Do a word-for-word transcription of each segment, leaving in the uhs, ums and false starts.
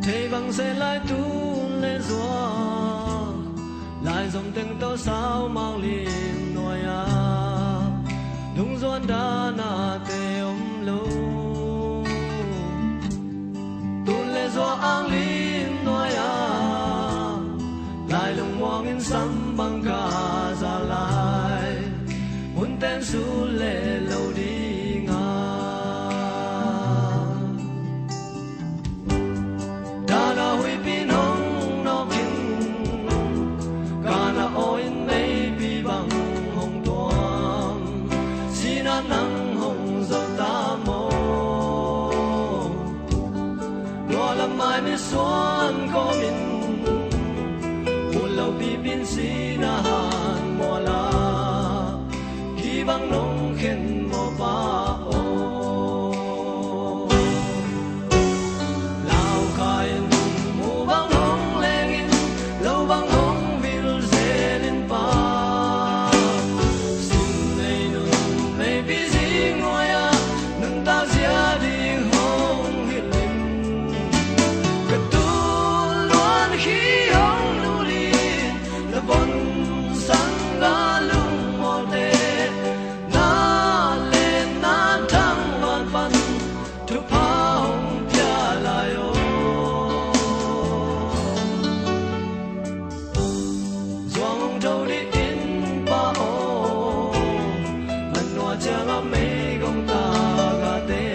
Thei bang se lai tun le zua, lai zom teng to sau mang lim nuai ah, lungzuan dana te om lo. Tun le zua ang lim nuai ah, lai lungmuang in sam bang ka za lai, hun ten su le lo ding a. Dana huipi in hong nawk in, Kana aw in meipi bang hong tuam, sina nang hong zo ta maw? Tua lam mai misuan kawmin, mun lo pipi in sina han mual a, hi bang nong khen maw pa aw? Lau kha in, mu bang hong leng in, lo bang hong vil zel in pa, sin nei nun meipi zing nuai ah, nuntak zia ding hong hilh in. Ka tul luan khi hong lul in, na von sang ka lungmawlte, na len na thang van pan, thupha hong pia lai aw. Zuang hong tho dih in pa aw, man nua ciang a meigong tagahte,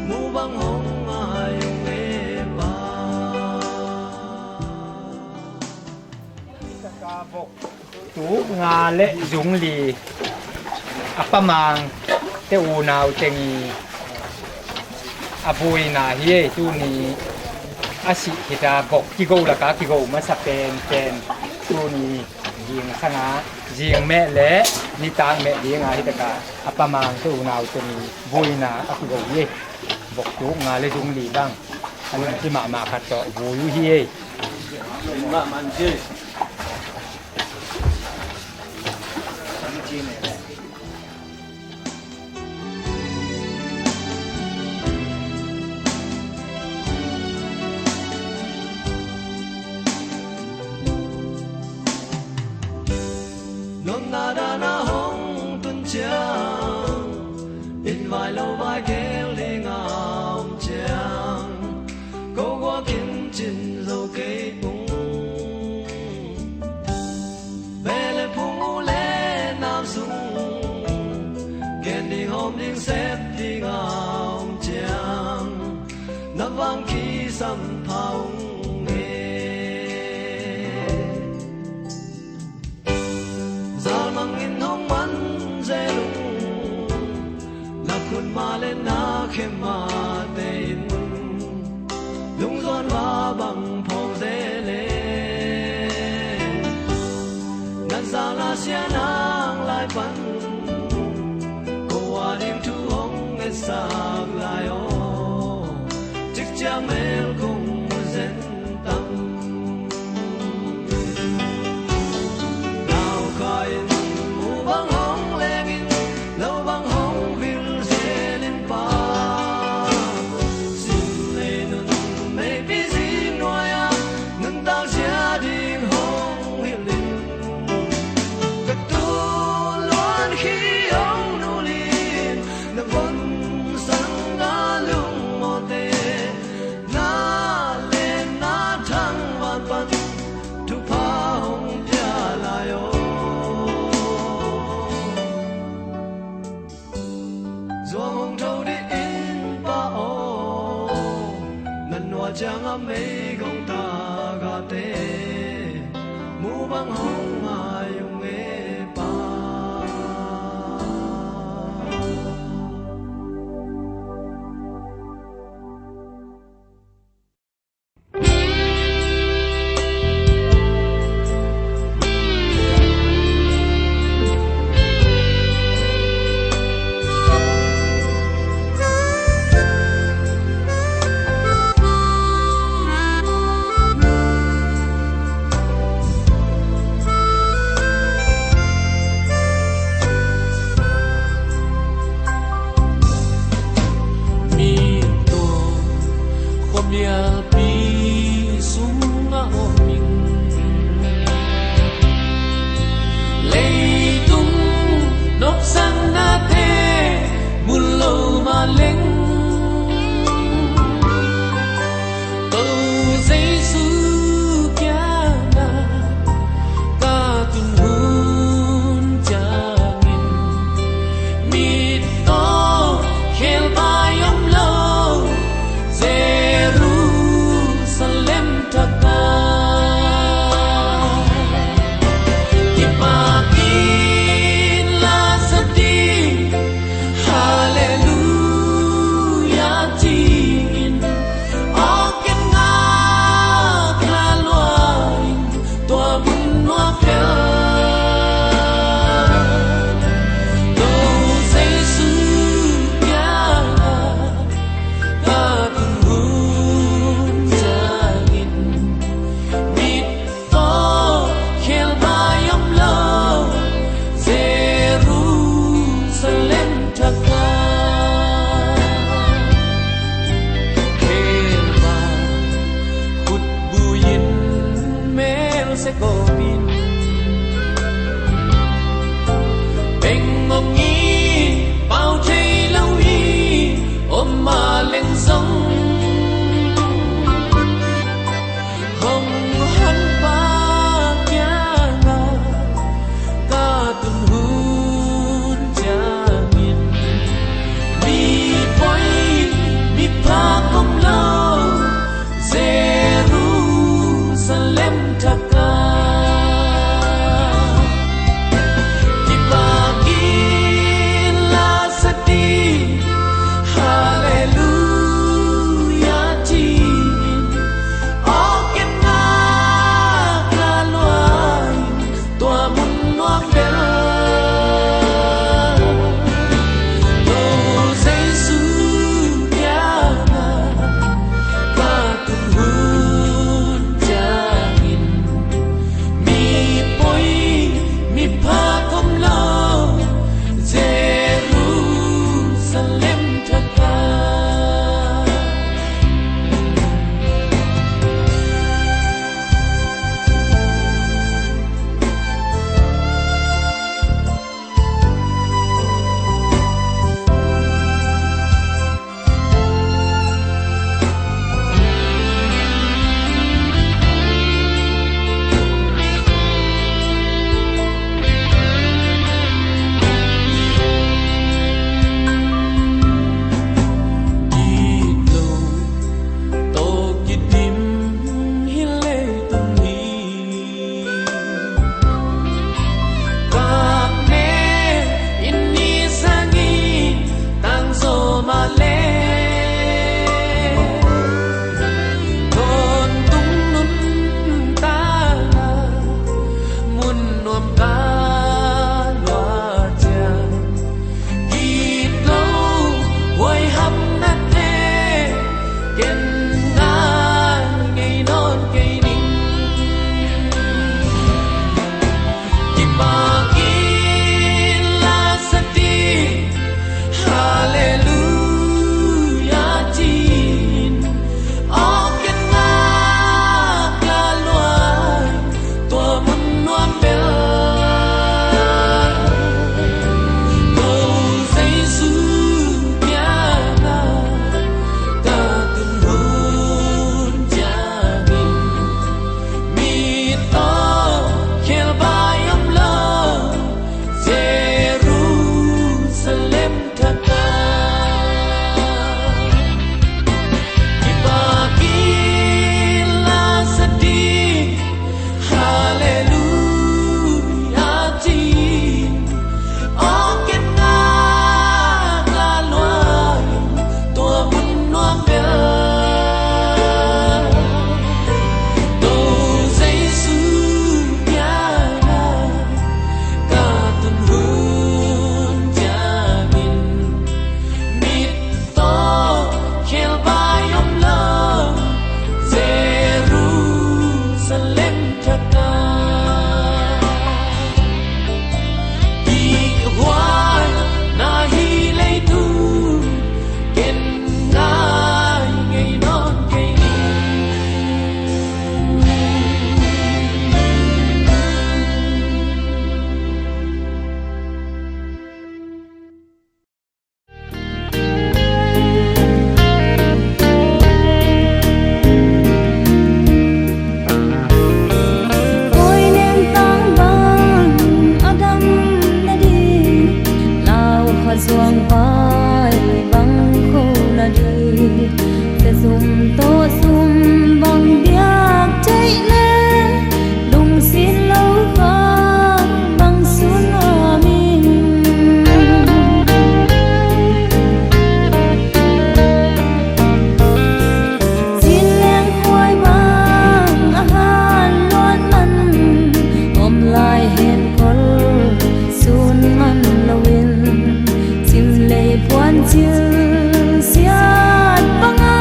mu bang hong ngai ung e pa. Vok tuk nga le zung li a pamang te unau teng i a buina hi ei. Tuni a sih hita, vok kigo laka kigo masa penpen tuni zing sanga zing meh le nitak meh dinga hi taka a pamang te unau teng i buina a kigo hi ei. Vok tuk nga le zung li bang a nungci mahmah khat tawh vui uh hi ei. Nopna dana hong tun ciang, in vai lo vai khel dinga om ciang, ko guak in cin zo kei ung. Beh le phung, u le nau sung, gen ding hawm ding sep dinga om ciang, na vang kisam pha ung e. Zalmang in hong man zel ung, na khut ma le na khe mate in, lungzuan va bang phawk zel e. Na zala sia nang lai pan, ko a ding thu hong etsak lai aw, cikciang mel kong mu zen tam. Lau kha in, mu bang hong leng in, lo bang hong vil zel in pa, sin nei nun meipi zing nuai ah, nuntak zia ding hong hilh in. Ka tul luan khi hong lul in, na von sang ka lungmawlte, na len na thang van pan, thupha hong pia lai aw. Zuang hong tho dih in pa aw, na nua ciang a meigong tagahte, mu bang hong ngai ung e pa. Tawh sum bang biak ceih le, lungsin lo kha bang sun nuam ing. Sin leng khuai bang a han luat man, om lai hen kol sun man loin, sim lei puan cil siat banga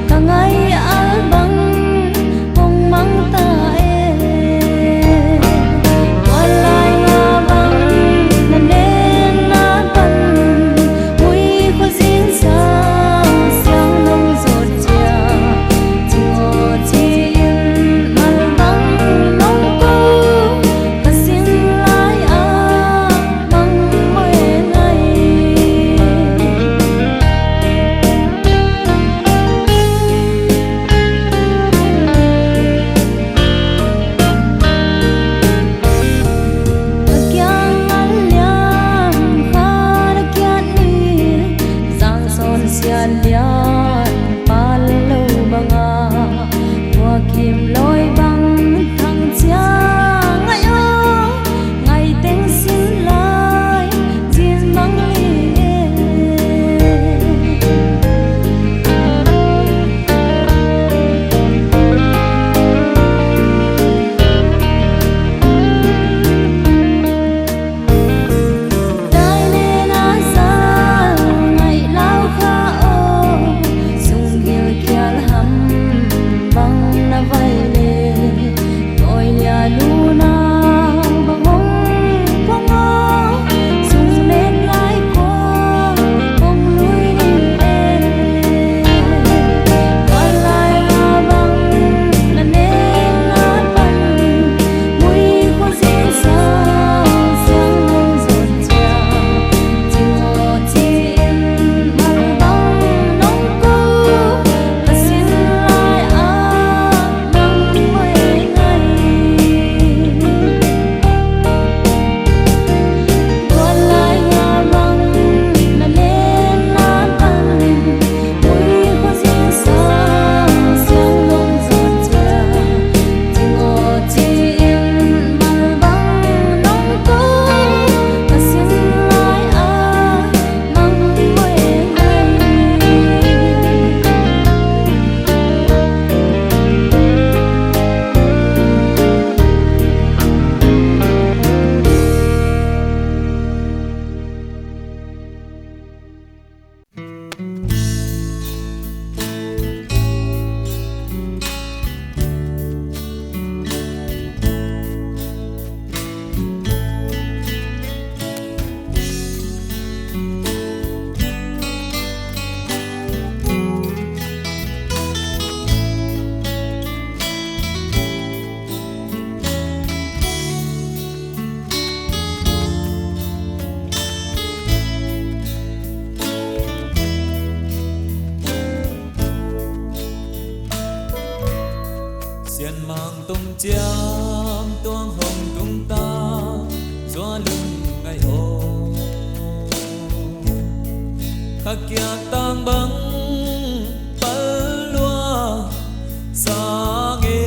ka ngai al bang hong mang ta e. Tua lai nga bang na nen na pan, mui khua zing sang siang nong zot cia, ci ngaw ci in mal bang nong ko, ka sin lai a bang mai ngai. Ka kiang ngal liam kha na kiat ni, sang sawn siat lian pal lo banga, tua kim lawi bang thang cia ngai aw, ngai teng sin lai zin bang li e. Tainena zal ngaih lau kha aw, sung gilkial ham bang na vai le, tawi lia luna bang hong pong aw, sung len lai kua hong lui ning e. Tua lai nga bang na nen na pan, mui khua zing sang siang nong zot cia, ci ngaw ci in mal bang nong ko, ka sin lai a bang mai ngai. Tua lai nga bang na len na pan, mui khua zing sang siang nong zot cia, ci ngaw ci in mal bang nong ko, ka sin lai a bang mai ngai. Sianmang tong ciam tuang hong tung ta, zua lungngaih aw. Kha kiat tang bang pal lua sang e.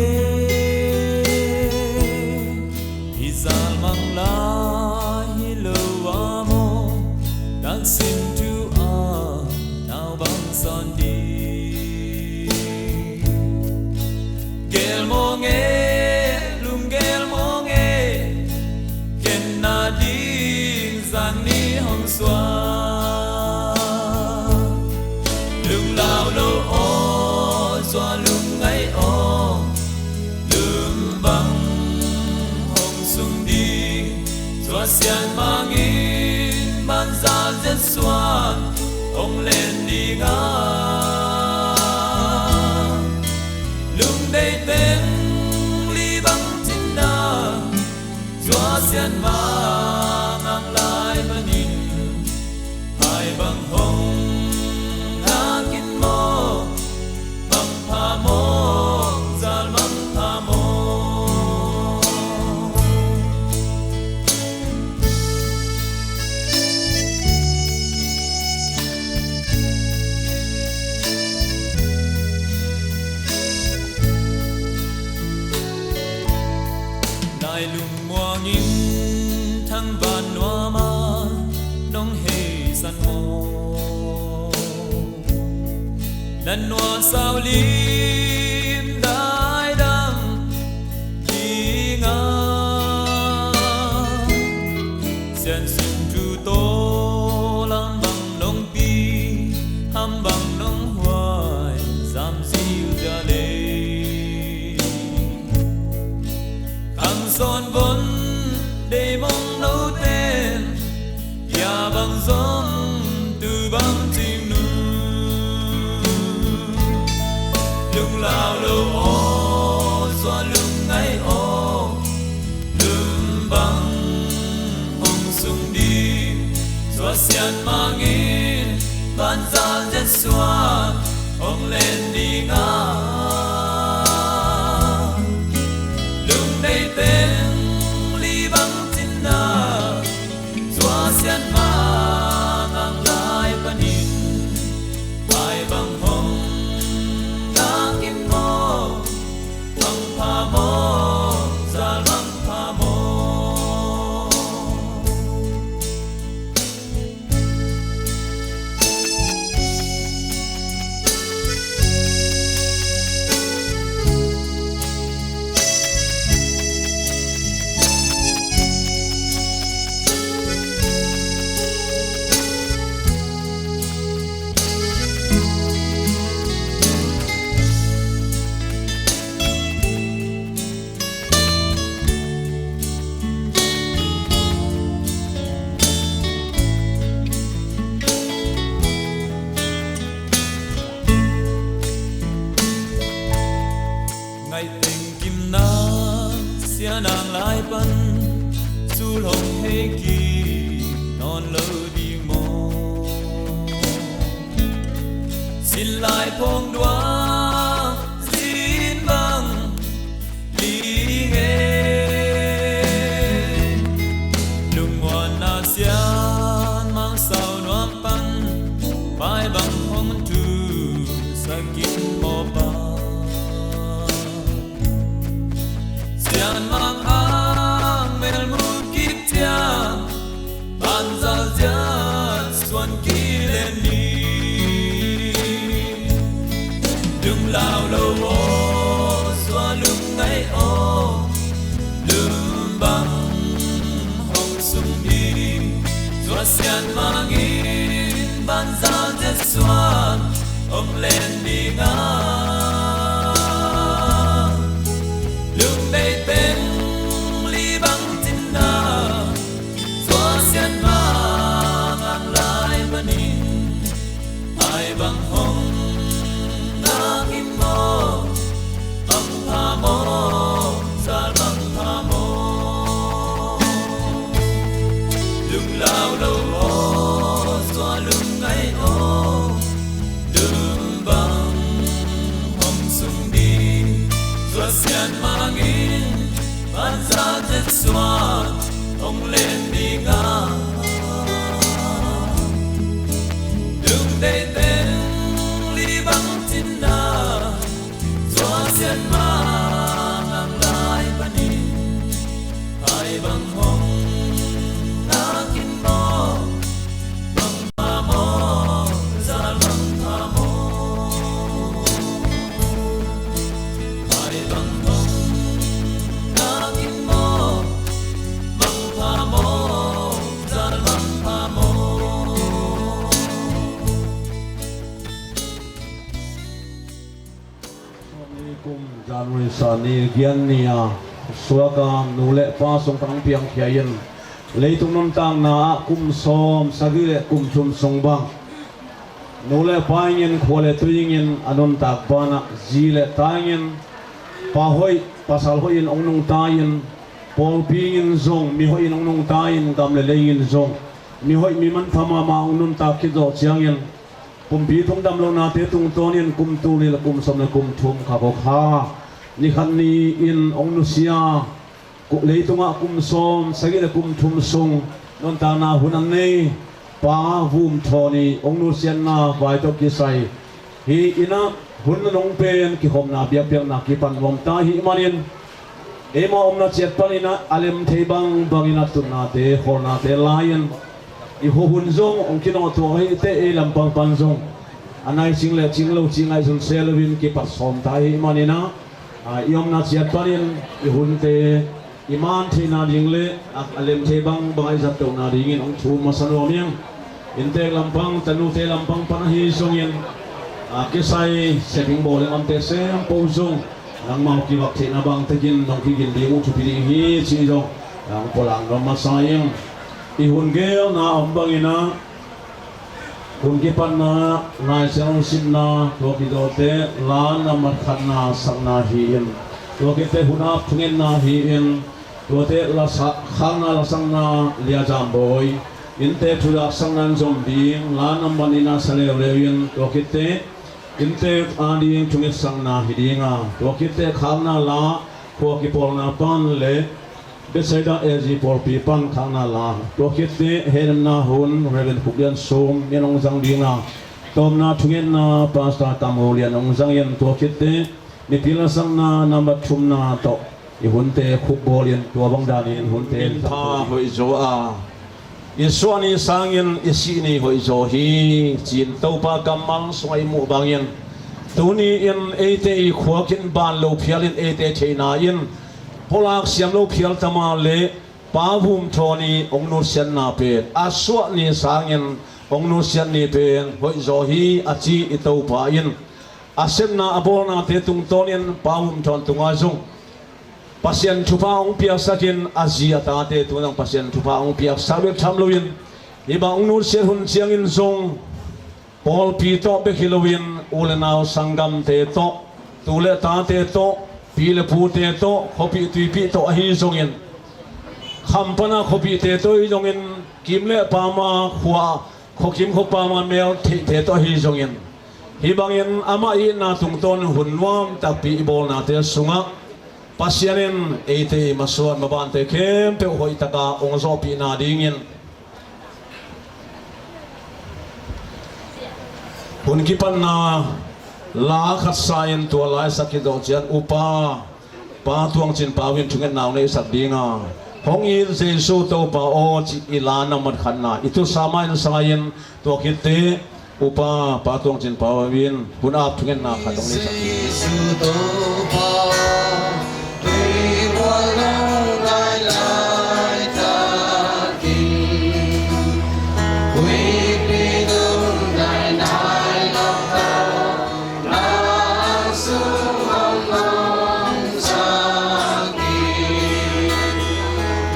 Hi zal mang lai hi lo a maw, taksim thu a nau bang sawn ding. Gel maw nge, lunggel maw nge, ken na ding zan ni hong suak. Lunglau lo aw, zua lungngaih aw, lum bang hong sung ding. Zua sianmang in man zal zet suan hong len ding a, lungdei teng li bang cin na. Zua sianmang ang lai panin, hai bang hong ngak in maw, mang pha maw, zal mang pha maw. Sian nuasau lim daidang dingah, sian sung thu tawh lam bang nong pi, ham bang nong huai, zam zil dia lei. Khang sawn von dei mong noten, bia bang zong tu bang cing nu. Lunglau lo aw, zua lungngai aw, lum bang hong sung ding, zua sian mangin, banzal zet suan hong len ding a. Lungdei teng li bang cinna, zua sian mang ang lai panin, pai bang hong nakin maw, bang pha maw, zal bang pha maw. Ngaih teng kimna sianang lai pan, sul hong hei kik nawn lo ding maw? Sin lai phawng duang zin bang ding e. Lungmuanna sian mang sau nuam pan, pai bang hong thu sakin mawpa. Sian mang ang mel mu kik ciang, banzal ziat suan kilen ni. Lunglau lo aw, zua lungngai aw, lum bang hong sung ding, zua sian mangin, banzal ziat suan hong len ding a. Lungdei teng li bang cinna, zua sian mang ang lai panin, ai bang hong nakin maw, bang pha maw, zal bang pha maw. Lunglau lo aw, zua lungngai aw, lum bang hong sung ding, zua sian mangin, banzal ziat suan hong len ding a. Lungdei teng li bang cinna, zua sian mang ang lai panin, ai bang hong nakin maw, bang pha maw, zal bang pha maw. Ai bang hong nakin maw, bang pha maw, zal bang pha maw. Kum January sa ni, giat ni a suak a nu le pa sung pan hong piangkhia in, leitung nuntakna ah kum sawm sagih le kum thum sung bang, nu le pa ingin, khua le tui ingin a nuntak banah, zi le ta ingin, pa hoih pasal hoih in hong nungta in, pawlpi ingin zong mi hoih in hong nungta in, gam le lei ingin zong mi hoih mi manpha mahmah hong nuntak khit zawh ciangin, pumpi thong damlohnate tungtawnin kum tul nih le kum sawm le kum thum kha kawkha, ni khat ni-in hong nusia, ku-, leitungah kum sawm sagih le kum thum sung nuntakna hun an nei Pa Vum Thawn i hong nusiatna vai tawh kisai, hih inn ah hun nunung pen kikhopna biakpiakna kipan nuam ta ahih manin, eimah omna ciat panin ah a lem thei bangbangin a tutnate, khawlnate la-in, i khuahun zong hong kinawhtuah ahih teh, ei lampang pan zong A nai cing le cing lo cih ngaihsun se loin kipat sawm ta ahih manin ah, a, i omna ciat panin i hunte i man theihna ding le a, a lem thei bangbang a i zat tohna dingin hong thum masa nuam ing. Inntek lampang, tanute lampang pan ahi zongin, a, kisai setting bawl le ngamte sem poh zong nangmau kivak theihna bang tekin nong kigin ding uh thupi ding hi cih zong, a, hong pulak nuam masa ing. I hun gelna a om bangin ah, hun kipatna Lai Siangtho simna, tua kidawte la nambat khatna sakna hi-in, tua khit teh hun ap thungetna hi-in, tuate la sa-, khakna la sakna liazam bawi, inntek thudaksakna in zom ding, la nambat nihna sa leuleu in, tua khit teh inntek ading thungetsakna hi ding a, tua khit teh khakna la khua kipawlna pan le Bethsaida A G pawlpi pan khakna la, tua khit teh hehna hun Reverend Khuk Lian Sum in hong zang ding a, tawpna thungetna Pastor Tam Ho Lian hong zangin, tua khit teh mipi la sakna nambat thumna tawh i hunte khukbawlin, tua bang danin hunte in pha hoih zaw a, i suah ni sangin i sih ni hoih zaw hi, ci-in Topa kammal sungah i muh bangin, tuni-in eite i khuak in ban lo phialin eite theihna in pulak siam lo phial ta mah leh, Pa Vum Thawn i hong nutsiatna pen a suah ni sangin hong nutsiat ni pen hoih zaw hi, a ci i Topa in. A sepna a bawlnate tungtawnin Pa Vum Thawn tungah zong Pasian thupha hong piaksakin, a zi a tate tungah zong Pasian thupha hong piaksak bek tham loin, hih bang hong nutsiat hun ciangin zong pawlpi tawh bek hi loin, u le nau sanggamte tawh, tu le tate tawh, pi le pute tawh, khuapih tuipih tawh ahi zongin, kham pana khuapihte tawh ahi zongin, kim le pama khua, khuakim khuapama mel theihte tawh ahi zongin, hih bangin amah itna tungtawn hun nuam takpi i bawlnate sungah Pasian in eite i masuan mabante khempeuh hoihtaka hong zawhpihna dingin, hun kipatna la khat sa-in tua la i sak khit zawh ciang upa Pa Tuang Cin Pau in thungetna hong neihsak ding a, hong it Jesu Topa aw cih i la nambat khatna i thusa mah in sa-in, tua khit teh upa Pa Tuang Cin Pau in hun ap thungetna khat hong neihsak ding. Jesu Topa, tui bual nong ngai laitakin, huipi nong ngai nai lo, nang sung hong nong sakin,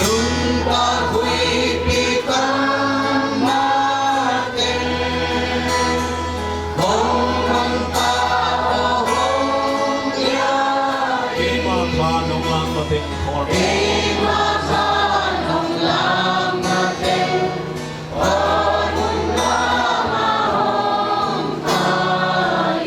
nuntak huipi kam mah teng, hong hong ta aw hong ia. Keimah khan hong lak mateng khawl. Keimah khan hong lak mateng khawl hun lam ah hong ta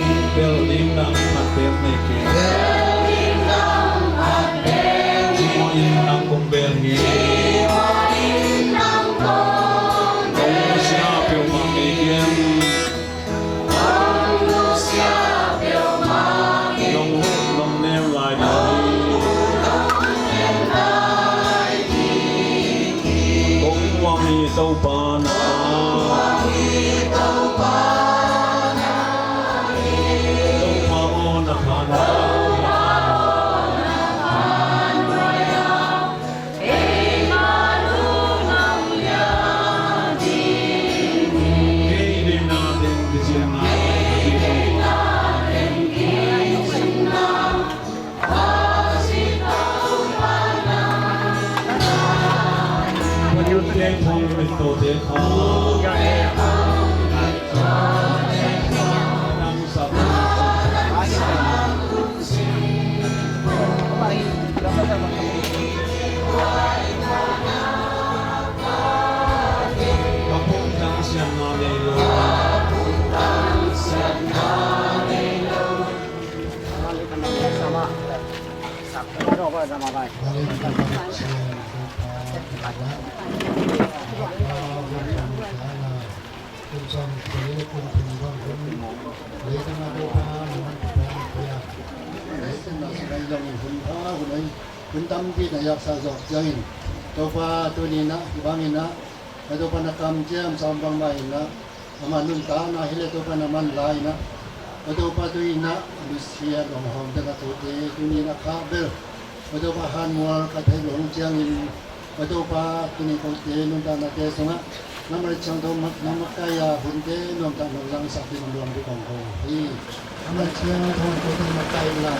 in. Bel ding dang khat pen nei kei. Bel ding dang khat pen nei kei. Cimawh in nang kong bel hi. Cimawh in nang kong bel hi. Hong nusia peuhmah nei kei. Nong huh nong nem lai ding hi. Kong muang hi Topa na. Topa aw na khan. Kei deihna teng kicianna. Panyute khong mittote khong. Nang sap. Kum sawm nih le kum thum bang hun leitungah Topa nangmah Topa na pia. Leitungah sungah zong hun pha hun ei, hun tampi na yaksa zawh ciangin Topa tuni-in ah hih bangin ah na Topa na kamciam sawm bangmah in ah Ama nuntakna hi leh Topa na man lai-in ah, aw Topa, tu-in ah a nusia lawm hawm ding a, kote tuni-in a khak bel aw Topa, hanmual ka theih loh ciangin aw Topa, tuni kote nuntaknate sungah na mah siangtho na makaih a hunte nuamtak na langsak ding a nuam ding kong ko hi. Na mah siangtho kote na makaih inla,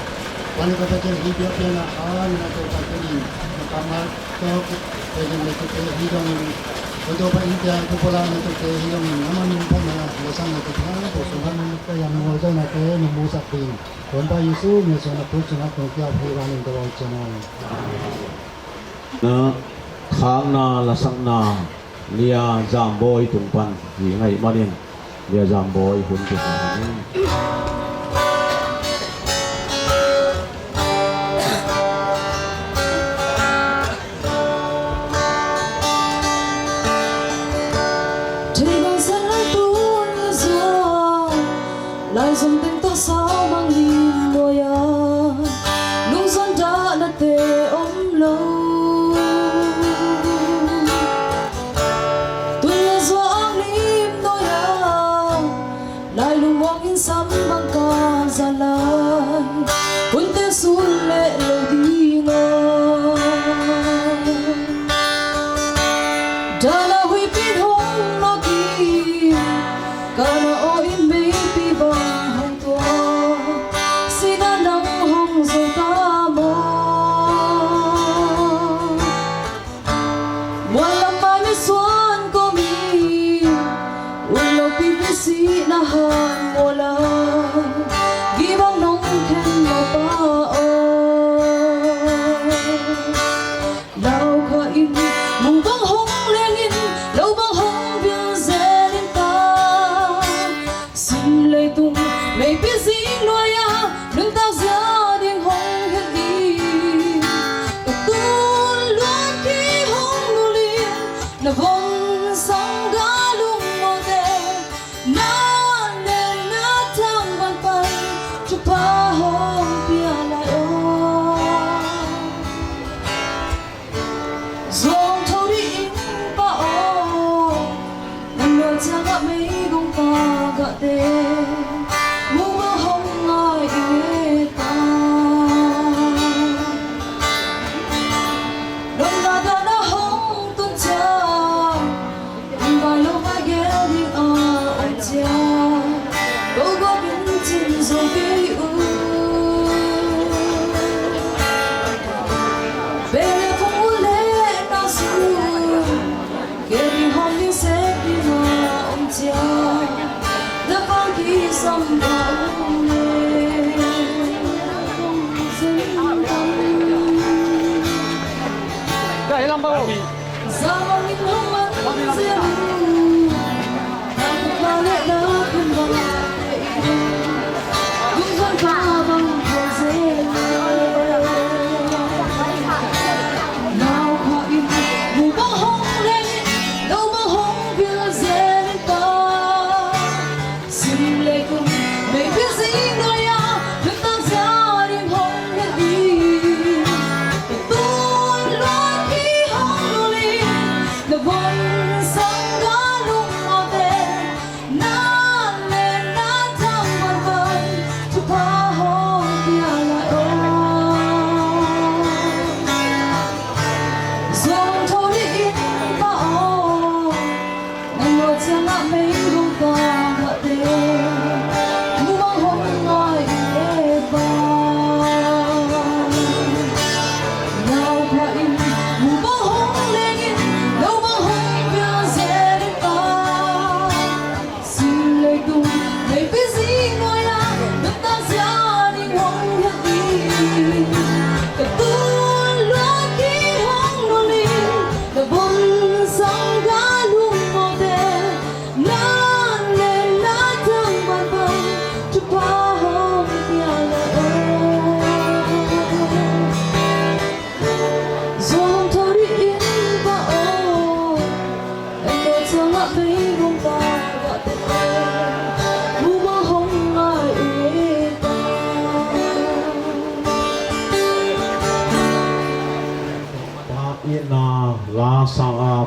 van ka Pasian, hih biakpiakna hangin aw Topa, tuni na kammal tawh kote na tute hi dongin, aw Topa, innte a thupha lak na tute hi dongin, na mah min phatna, na sang na tute hi dongin, na makaih a mual zawnate na musak ding, Topa Jesu min suang na khut sungah kong kiap hi, van in ka bawlcian aw. Na khakna lasakna Lia Zambawi tung pan hi ngei manin, Lia Zambawi hun tung pan hi. Thei bangsan lai tun na zuan, lai zong teng tawh sau mang lim nuai a, lungzuan dahnate om lo. Tun na zuan ang lim nuai a, lai lungmuang in sam bang ka za lai, hunte sun leh lo ding a. Dahna huihpi in hong nawk in, kahna aw in meipi bang hong tuak, sihna nang hong zo ta maw? Mual lam mai misuan kawmin, ut lopi pi sihna han mual a, gim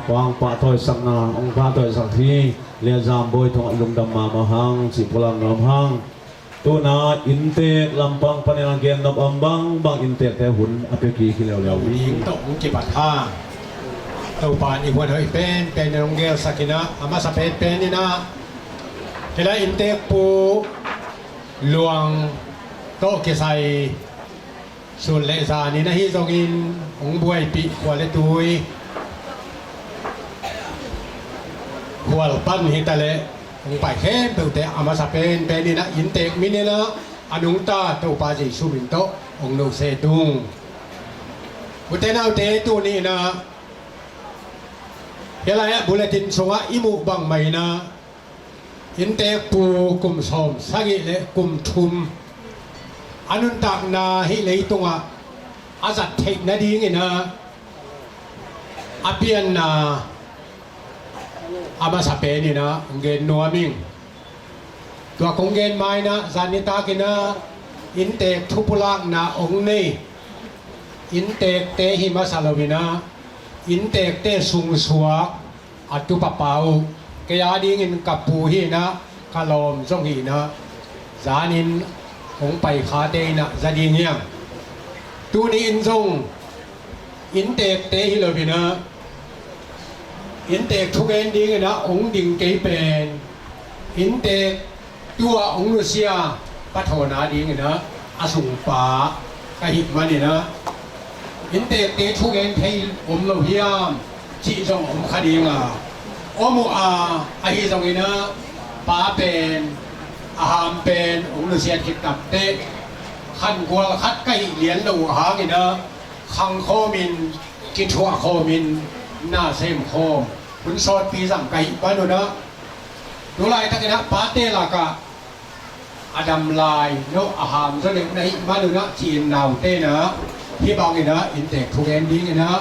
Hong pahtawisakna, hong pahtawisak hi. Lianzam bawi tungah lungdam mahmah hang, cih pulak nuam hang. Tuna inntek lampang panin a gen nop om bangbang inntekte hun a pia kik hi leuleu hi. Ding tawh hong kipat hang. Topa in i huan hoih penpen in hong gelsak in ah, a masa penpen in ah, hih lai inntek pu Luang tawh kisai sun le zan in ahi zongin hong buaipih khua le tui, khual pan hi ta leh hong pai khempeuhte a masa penpen in ah inntek min in ah a nungta Topa Jesu min tawh hong nusia tung. Ute naute, tuni in ah hih lai-ah bulletin sungah i muh bangmah in ah inntek pu kum sawm sagih le kum thum a nuntakna hih leitungah a zat theih nading in ah a pianna a masa pen in ah hong gen nuam ing. Tua kong gen ma in ah zan nitak in ah inntek thu pulakna hong nei inntekte hi masa lo in ah inntekte sungsuak a tupa pa uh, kei a dingin ka pu hi in ah, ka lawm zong hi in ah, zanin hong pai khate in ah za ding hiam? Tuni in zong inntekte hi lo in ah, inntek thugen ding in ah hong ding kei pen, inntek tua hong nusia pa thawn a ding in ah a sungpa ka hih man in ah, inntekte thugen thei om lo hiam cih zong om kha ding a, om uh a, ahi zongin ah pa pen, a ham pen hong nusiat khit takteh khangual khat ka hih lian lo uh hangin ah khang khawmin, kithuah khawmin, na sem khawm hun sawtpi zang ka hih man un ah, tu laitak in ah pate lakah a dam lai lo, a ham zaw deuh na hih man un ah ci-in naute in ah hih bangin ah inntek thugen ding in ah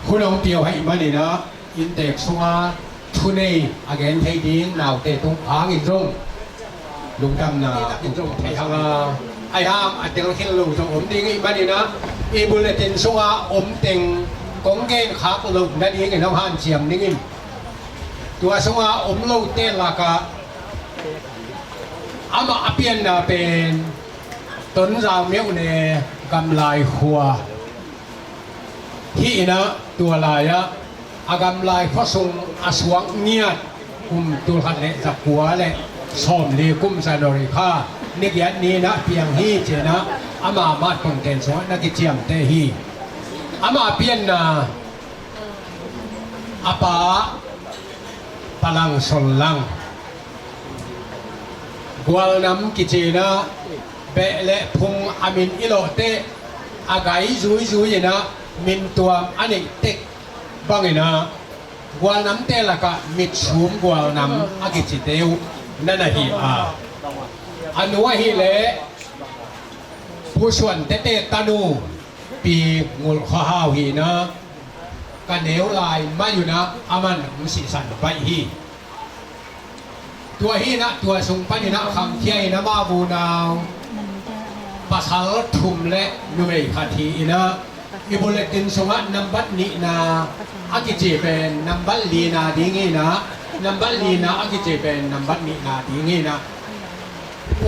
hun hong pia uh ahih man in ah inntek sunga thunei a gen thei ding naute tung hangin zong lungdamna in zong thei hang a, ahi hang a telkhial lo zong om ding ahih man in ah i bulletin sunga om teng kong gen khak loh nadingin hong hanciam ning in. Tua sunga om lote lakah amah a pianna pen Tonzang Myo Ne Gamlai khua hi in ah, tua lai-ah a Gamlai khuasung a suak ngiat kum tulkhat le zakua le sawmli kum January kha ni giat ni in ah piang hi ci-in ah ama matpongten sungah na kiciamteh hi. Ama pianna a pa Pa Lang Son Lang, Gualnam kici in ah beh le phung a min i lawh teh a gai zuizui in ah min tuam a neih tek bangin ah Gualnamte lakah Mitsum Gualnam a kicite uh na na hi a, a nu ahih leh Pu Suan Tete tanu Pi Ngulh Khua Hau hi in ah, ka neu lai mai un ah aman hong sihsan baih hi. Tua hi in ah, tua sung panin ah khangkhia in amau unau pasal thum le numei khat hi in ah, i bulletin sungah nambat nihna a kici pen nambat lina ding hi in ah, nambat lina a kici pen nambat nihna ding hi in ah,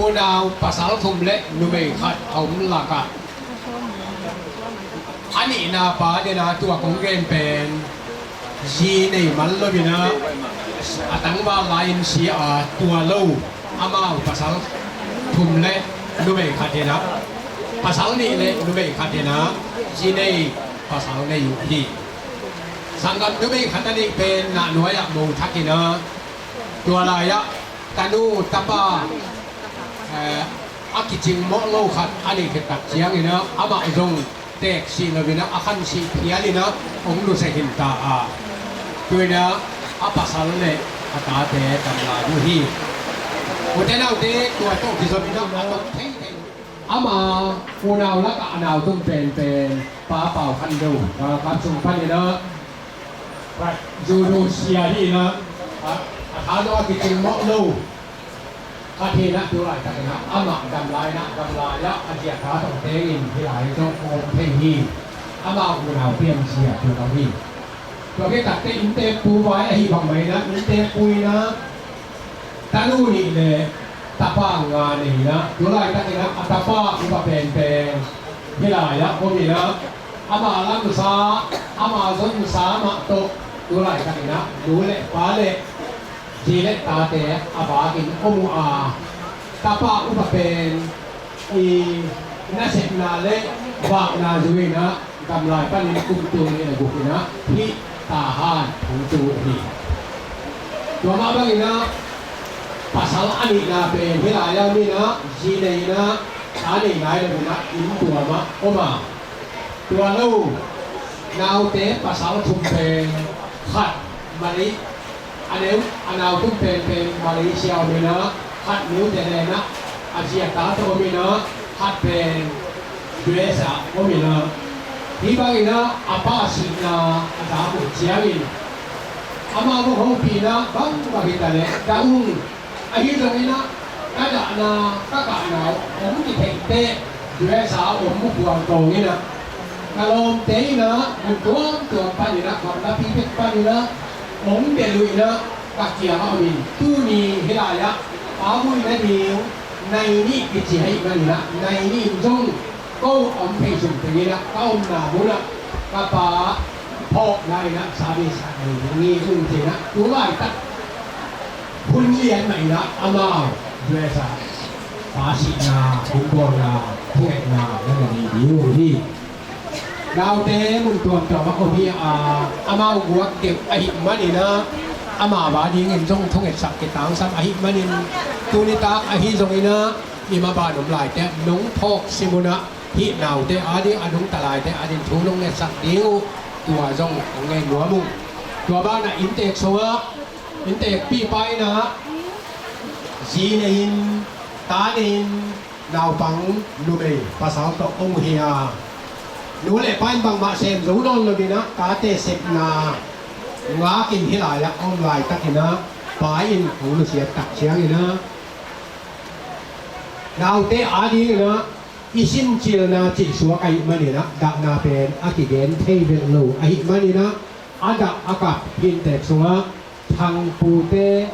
unau pasal thum le numei khat a om lakah a nihna pa dena tua kong gen pen zi nei man lo in ah, a tangval lai-in si a tua lo, amau pasal thum le numei khat in ah, pasal nih le numei khat in ah zi nei pasal nei uh hi. Sanggam numei khat a neih pen Nahnuai ah mo thak in ah, tua lai-ah tanu tapa, eh, a kicing mawh lo khat a neih khit tak ciangin ah amah zong teek sih lo in ah, a khan sih phial in ah hong nusia khin ta a, tu in ah a pasal le a tate dam lai uh hi. Ute naute, tua tawh kizom in ah a tawh thei thei. Ama unau lakah a nau tung penpen Pa Pau Khan Do, Ralkap sung panin ah, Judo sia hi in ah, a, a tha lo a kicing mawh lo khat hi in ah, tu laitakin ah amah dam lai in ah, dam lai-ah a ziahta tawh tengin hih lai zong om thei hi. Amau unau pian sia tu lo hi. Tua khit takteh innteekpu vai ahi bang mah in ah, innteekpu in ah tanu nih le tapa nga nei in ah, tu laitakin ah a tapa upa penpen hih lai-ah om in ah, ama lamsa, ama zonsa mah tawh tu laitakin ah nu le pa le zi le tate a vakin om uh a, tapa upa pen i nasepna le vakna zui in ah gamlai panin kum tul nih le guk in ah hih Tahan hong tu uh hi. Tua mah bangin ah pasal a nihna pen hih lai-ah om in ah, zi nei in ah, ta nei nai lo in ah, inn tuam ah om a, tua lo naute pasal thum pen khat Malay, a neu, a nau thum penpen Malaysia om in ah, khat New Zealand ah, a zi a ta tawh om in ah, khat pen U S A om in ah, hih bangin ah a pa sihna a za uh ciangin amau hong hopih in ah, bang bang hi ta leh ka ung, ahi zongin ah ka dahna, ka kahna uh hong kitheih teh U S A om uh kuang kawng in ah, ka lawmte in ah mun tuamtuam panin ah, gamlapi bek panin ah hong bel uh in ah, ka kiangah om in, tuni hih lai-ah pa buaina ding nai nih kici ahih manin ah, nai nih in zong ko om thei sung tengin ah ka omna mun ah ka pa phawkna in ah service ah nei ding hi, zong ci in ah, tu laitak hun lian mah in ah amau U S A pa sihna, hun bawlna, thungetna na na nei ding uh hi. Naute mun tuamtuam ah om hi a, amau guak deuh ahih manin ah, amau a dingin zong thungetsak kitangsam ahih manin, tuni tak ahi zongin ah i maban om laite nong phawk sim un ah, hih naute a ding, a nungta laite a ding thu nong ngetsak ding uh, tua zong hong ngen nuam ung. Tua banah inntek sungah, inntekpipa in ah zi nei in, ta nei in, naupang numei pasal tawh om uh hi a, nu le pa in bangmah sem zo nawn lo in ah, tate sepna ngakin hih lai-ah om laitakin ah pa in hong nusiat tak ciangin ah, naute a dingin ah i sincilna cihsuak ahih manin ah, dahna pen a kigen thei vel lo ahih manin ah, a dah a kap inntek sungah Thangpute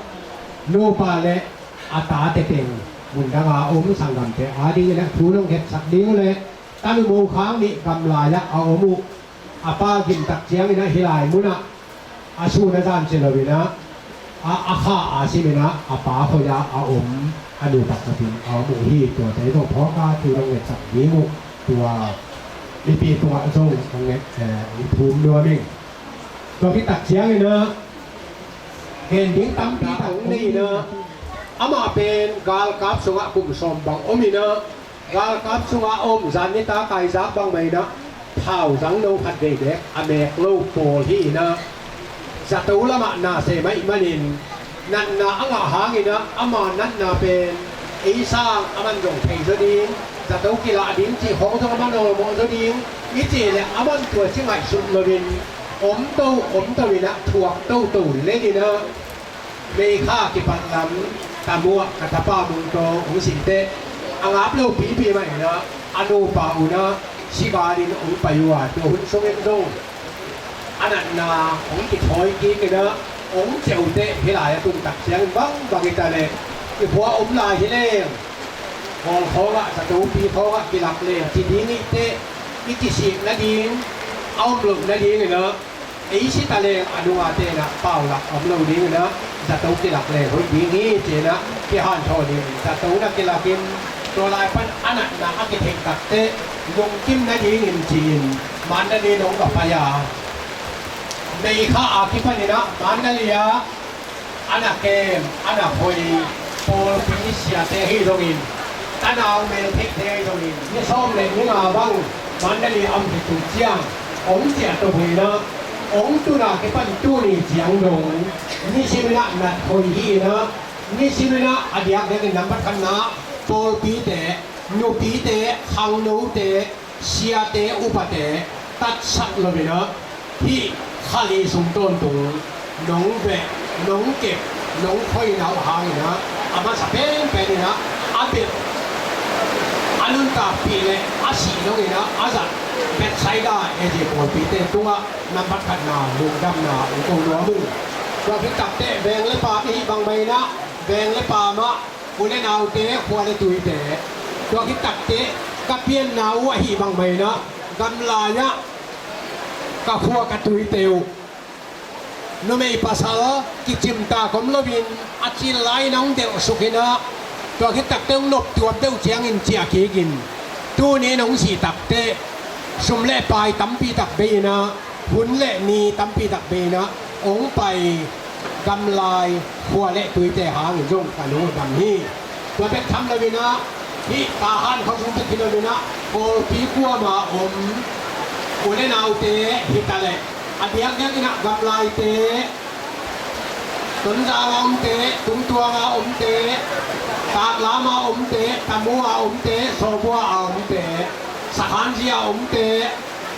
nupa le a tate teng, mundanga om sanggamte a dingin ah thu nong ngetsak ding uh leh, Tanu Mo Khang nih gamlai-ah a om uh, a pa gimtak ciangin ah hih lai munah a sun a zan ci lo in ah, a, a kha a sim in ah, a pa khoi-ah a om, a nupa kapin a om uh hi. Tuate zong phawk a thu nong ngetsak ding uh, tua mipi tungah zong hong nget, eh, hong thum nuam ing. Tua khit tak ciangin ah, gen ding tampi tak nei in ah, amah pen galkap sungah kum sawm bang om in ah, galkap sungah a om, zan nitak a i zak bang mah in ah, thau zangno khat vei beek a mek lo pawl hi in ah, zato lamah na sem ahih manin, natna a ngah hangin ah, ama natna pen ei sang aman zong thei zaw ding, zato kilah ding cih khawng zong aman awlmawh zaw ding i cih leh, aman tua ci ngaihsut loin, om to, om to in ah, thuak toto len in ah, Meikha kipat lam Tamu ah ka tapa Mung Taw hong si teh, a ngap lo pipi mah in ah, a nupa un ah, sigalin hong pai uh a, tua hun sungin zong a natna hong kithawi kik in ah, hong ciah uh teh, hih lai a tun tak ciangin bang bang hi ta leh, i khua om lai hi leng, hawl khawngah, zatopi khawngah kilak leng ci ding hi teh, i kisik nading a om loh nadingin ah, ei si ta leng a nungate in ah paulak om lo dingin ah, zato kilak leng hoih ding hi ci-in ah kihanthawn in, zato na kilakin, tua lai pan a natna a kitheih tak teh, lungkim nadingin ci-in Mandalay in hong va pai a, Meikha a kipanin ah Mandalay ah a na kem, a na khoi pawlpi siate ahi zongin, tanau meltheihte ahi zongin, ni sawm le ni nga bang Mandalay a om khit uh ciang, hong ciah to uh in ah, hong tun a kipan tuni ciang dong, nisimin ah nat khoi hi in ah, nisimin ah a diakdiakin nambat khatna pawlpite, nupite, khangnote, siate, upate tatsak loin ah, hih kha li sung tawntung nong veh, nong kep, nong khoina uh hangin ah, a masa penpen in ah, a bel, a A nuntakpih le a sih dongin ah a zat Bethsaida A G pawlpite tungah nambat khatna lungdamna hong ko nuam ung. Tua khit takteh veng le paam i hih bangmah in ah veng le paam ah u le naute, khua le tuite, tua khit takteh ka pianna uh ahih bangmah in ah gamlai ah ka khua ka tuite uh numei pasal kicimtak om loin a cil lai-in hong delhsuk in ah, tua khit takteh hong noptuam deuh ciangin ciah kikin tuni-in hong sih takteh sum le pai tampi tak bei in ah, hun le ni tampi tak bei in ah hong pai gamlai, khua le tuite hangin zong ka lungdam hi. Tua bek tham loin ah hih Tahan khuasung bek hi loin ah pawlpi kuama om u le naute hi ta leh, a diakdiak in ah gamlaite, Tonzang a omte, Tungtuang a omte, Taklam a omte, Tamu a omte, Sawbua a omte, Sakhanzi a omte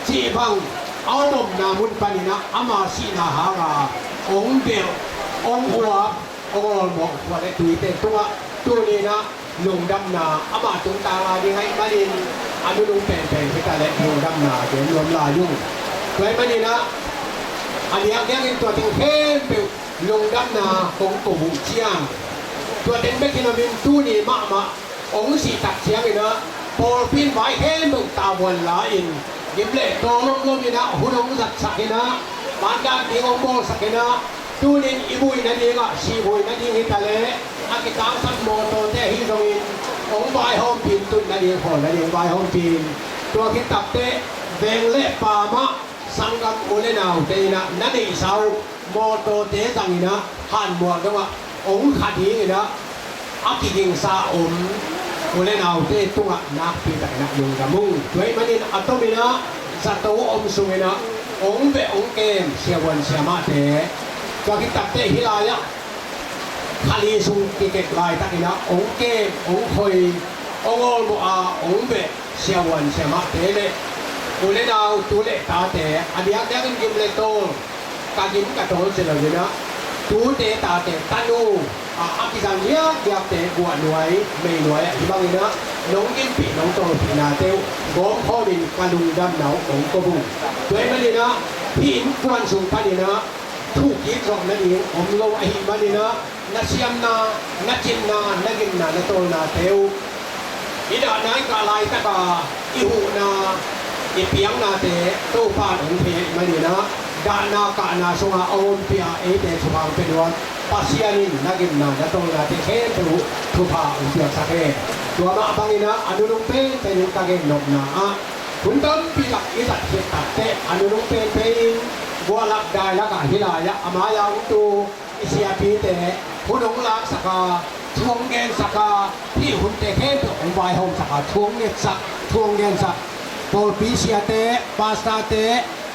cih bang a om omna mun panin ah ama sihna hanga hong delh, hong uap, hong awlmawh khua le tuite tungah tuni-in ah lungdamna ama tungtang a ding ahih manin a nunung penpen hi ta leh lungdamna gen nuam lai ung. Tua ahih manin ah a diakdiakin tua teng khempeuh lungdamna kong ko uh ciang, tua teng bek hi loin tuni mahmah hong sih tak ciangin ah pawlpi in vai khempeuh tavuan la-in gim le tawl om loin ah hun hong zatsak in ah, mandan ding hong bawlsak in ah, tuni-in i buai nadingah, sih buai nading hi ta leh a kitangsam mawtawte ahi zongin hong vaihawmpih in, tun nading, khawl nading vaihawmpih in. Tua khit takteh veng le paam ah sanggam u le naute in ah na neihsa uh mawtawte zang in ah hanmual dongah hong kha dingin ah a kigingsa om u le naute tungah nakpi takin ah lungdam ung. Tua ahih manin a tomin ah zato om sungin ah hong veh hong kem siavuan siamahte, tua khit takteh hih lai-ah kha li sung kikep laitakin ah hong kem, hong khoi, hong awlmawh a hong veh siavuan siamahte le u le nau, tu le tate, a diakdiakin gim le tawl, ka gim ka tawl ci loin ah, tute tate tanu a, a kizang diakdiakte guahnuai, meinuai ahi bangin ah nong gimpih, nong tawlpihnate uh gawmkhawmin ka lungdamna uh kong ko ung. Tua ahih manin ah hih innkuan sung panin ah thukik zawh nading om lo ahih manin ah na siamna, na cinna, na gimna, na tawlnate uh, i dahna i kah laitaka i huhna, i piaknate Topa in hong thei ahih manin ah dahna kahna sungah hong ompih a eite thupha hong pia nuam Pasian in na gimna, na tawlnate khempeuh uh thupha hong piaksak hen. Tua mah bangin ah a nunung penpen in ka gen nopna ah hun tampi tak i zat khit takteh a nunung penpen in guahlak dailakah hih lai-ah a mai-a hong tu i siapite, hun hong laksak a, thu hong gensak a, hih hunte khempeuh hong vaihawmsak a, thu hong ngetsak, thu hong gensak pawlpi siate, pastorte,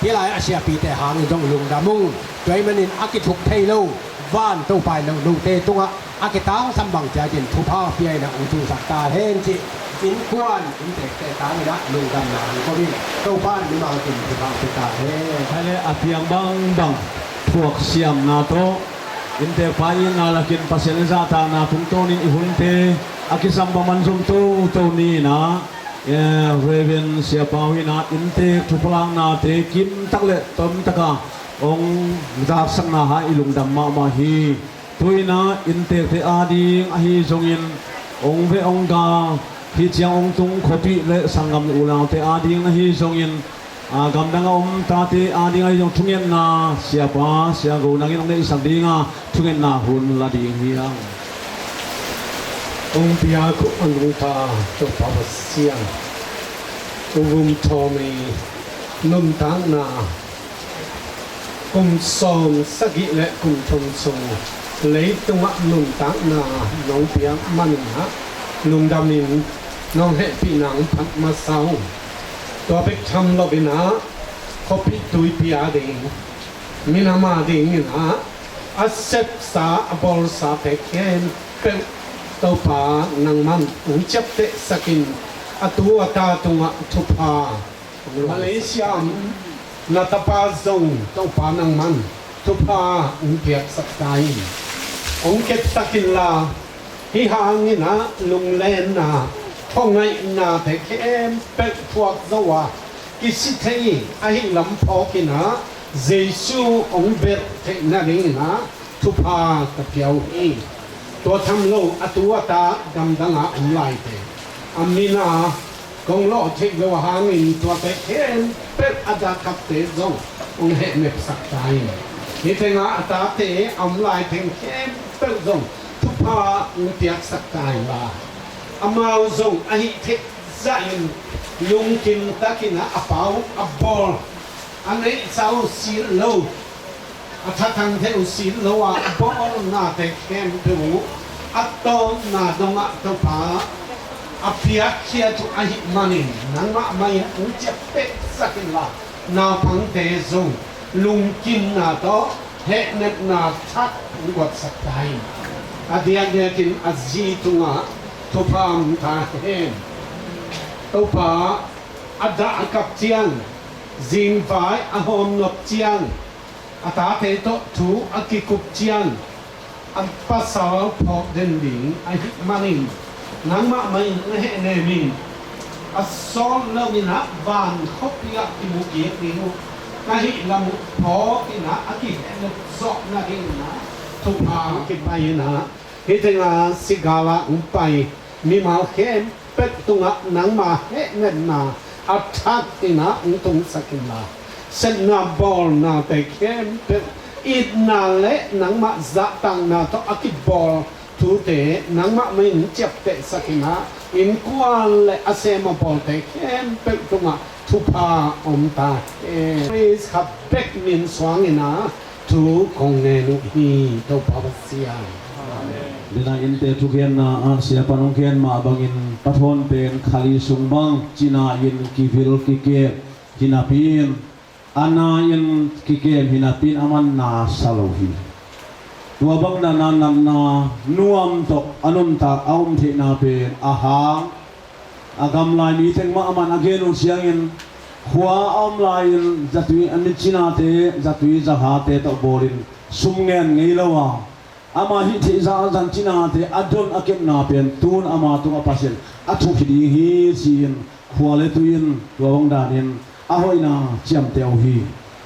hih lai-ah a siapite hangin zong lungdam ung. Tua ahih manin a kithuk thei lo van Topa in note tungah a kitangsam bang ciatin thupha pia in ah hong thusak ta hen cih innkuan inntekte tangin ah lungdamna hong ko ing. Topa in mimal kim thupha pia ta hen. Hai le a piang bangbang thuak siamna tawh inntekpa itna lakin Pasian i zahtakna tungtawnin i hunte a kisam bangmah zom toto ni in ah, eh, Reverend Sia Pau in ah inntek thupha laknate kimtak le tomtaka hong zaksakna hang i lungdam mahmah hi. Tu in ah inntekte ading ahi zongin hong veh hong gal, hih ciang hong tung khuapih le sanggam u le naute ading ahi zongin, a, gamdang a om tate ading ahi zong thungetna, siapa, siago nangin hong neihsak dinga thungetna hun la ding hi hang. Kong piak uh a nungta Topa Pasian, U Gum Thawm i nuntakna kum sawm sagih le kum thum sung leitungah nuntakna nong piak manin ah lungdamin nong hehpihna hong phat masa ung. Tua bek tham loin ah khuapih tuipi ading, minam adingin ah a sepsa a bawlsate khempeuh Topa nangman hong ciaptehsakin a tu a ta tungah thupha, Malaysia na tapa zong Topa nangman thupha hong piaksak ta in. Hong kepsak inla, hih hangin ah lunglenna, Khuangaihna te khempeuh thuak zo a, kisi thei ahih lam phawkin ah Jesu hong belh theih nadingin ah thupha ka pia uh hi. Tua tham lo a tu a ta gamdang ah om laite, a min a kong lawh theih loh hangin tuate khempeuh a dahthakte zong hong hehnepsak ta in, hih tengah a tate a om lai teng khempeuh zong thupha hong piaksak ta in la, amau zong a hih theih zahin lungkim takin ah a pau a bawl, a neihsa uh silh lo, a thatang thei uh silh lo a bawlnate khempeuh uh a tawpna dongah Topa a piakkhiat uh ahih manin nangmah mah in hong ciaptehsak in la, naupangte zong lungkimna tawh hehnepna thak hong guatsak ta in, a diakdiakin a zi tungah thupha om ta hen. Topa a dah a kap ciang, zingvai a hawmnop ciang, a tate tawh thu a kikup ciang, a pasal phawk den ding ahih manin nangmah mah in na hehnem in, a sawt loin ah van khuapi ah kimu kik ding uh na hih lam uh phawkin ah a kihehnep zawh nadingin ah thupha kipai in ah, hih tengah sigal ah hong pai mimal khempeuh tungah nangmah hehnepna a thak in ah hong tungsak in la, sepna bawlnate khempeuh, itna le nangmah zahtakna tawh a kibawl thute nangmah mah in ciaptehsak in ah, innkuan le a sem a bawlte khempeuh tungah thupha om ta hen. Khrist khat bek min suangin ah thu kong ngen uh hi, Topa Pasian. Amen. Dena innte thugenna ah siapa nong gen mah bangin pathawn pen khali sung bang cina in kivil kikem hinapi in, a na in kikem hinapi in a man na sa lo hi. Tua bang dana natna nuam tawh a nuntak a um theihna pen a hang a gamlai mi teng mah a man a gen uh ciangin, khua a om lai-in zatui a ni cinate, zatui zahate tawh bawlin sum ngen ngei lo a, ama hih theih zah zan cinate a don a kepna pen tun ama tungah Pasian a thukhia ding hi ci-in khua le tui in tua bang danin a hoihna ciamteh uh hi.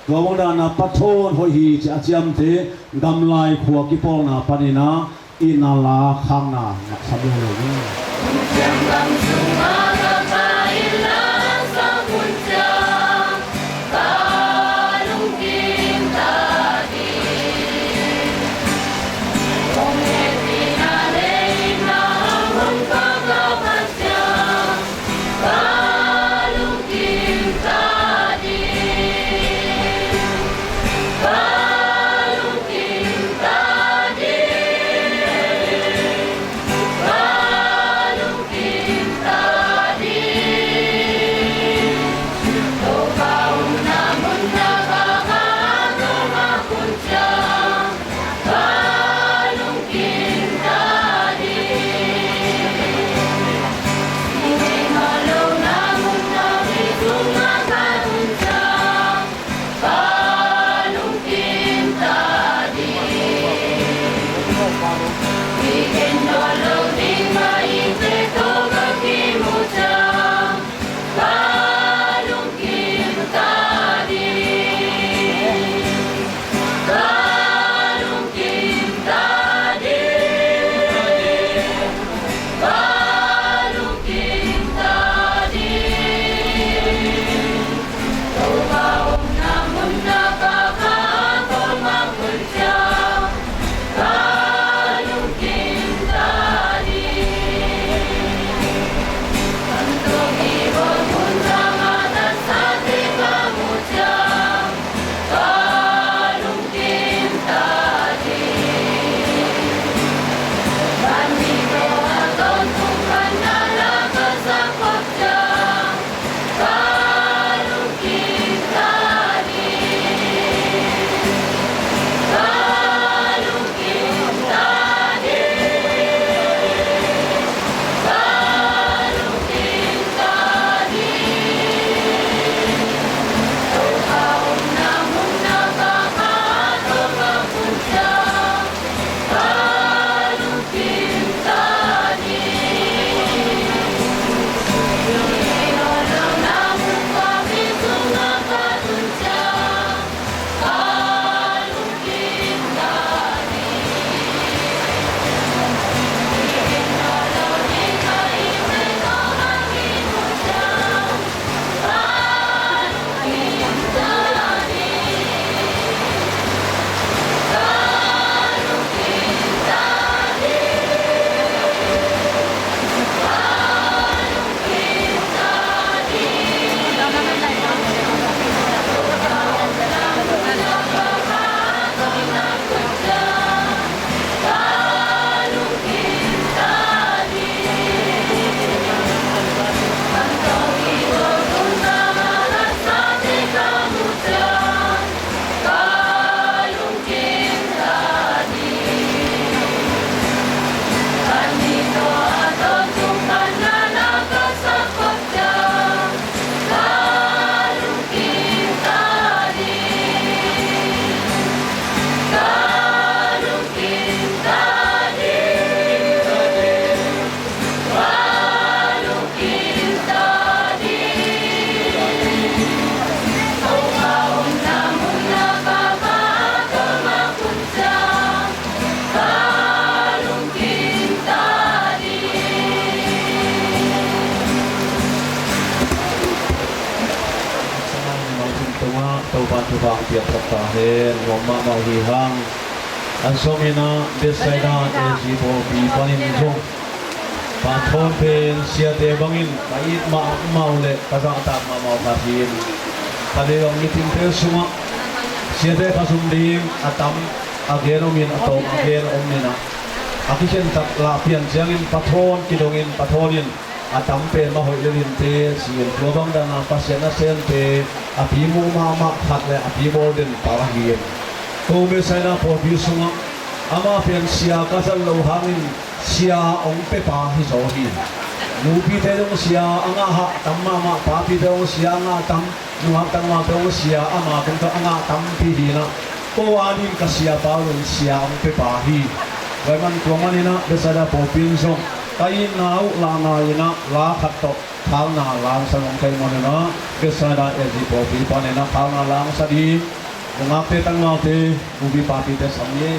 Tua bang dana pathawn hoih hi ci a ciamteh gamlai khua kipawlna panin ah itna la khakna ngah sam lo lo ni. Pangpiak tak ta hen, nuam mahmah uh hi hang. A zongin ah Bethsaida A G pawlpi panin zong, Pathawn pen siate bangin ka it mahmah uh le ka zahtak mahmah uh khat hi in, ka deih bang mitingte sungah siate kha zum ding a tam a gen om in, a tawm a gen om in ah, a kikhen tak lah pian ciangin Pathawn kidongin, Pathawn in a tam pen mah hoih lel inteh ci-in, tua bang dana Pasian nasemte a pi muh mahmah khat le a pi bawl den pa hi in. Ko Bethsaida pawlpi sungah amah pen sia ka zat loh hangin sia hong pia pa hi zaw hi. Nupite zong sia a ngah hah tam mahmah, papite zong sia a ngah tam, nungak tangvalte zong sia ama tungtawn a ngah tampi hi in ah, ko adingin ka siapa uh zong sia hong pia pa hi. Tua ahih man tua manin ah Bethsaida pawlpi in zong ka itna uh lahna in ah la khat tawh khalna la hong sa nuam ka hih manin ah, Bethsaida A G pawlpi panin ah khalna la hong sa ding, nungakte tangvalte, nupi papite sam ni.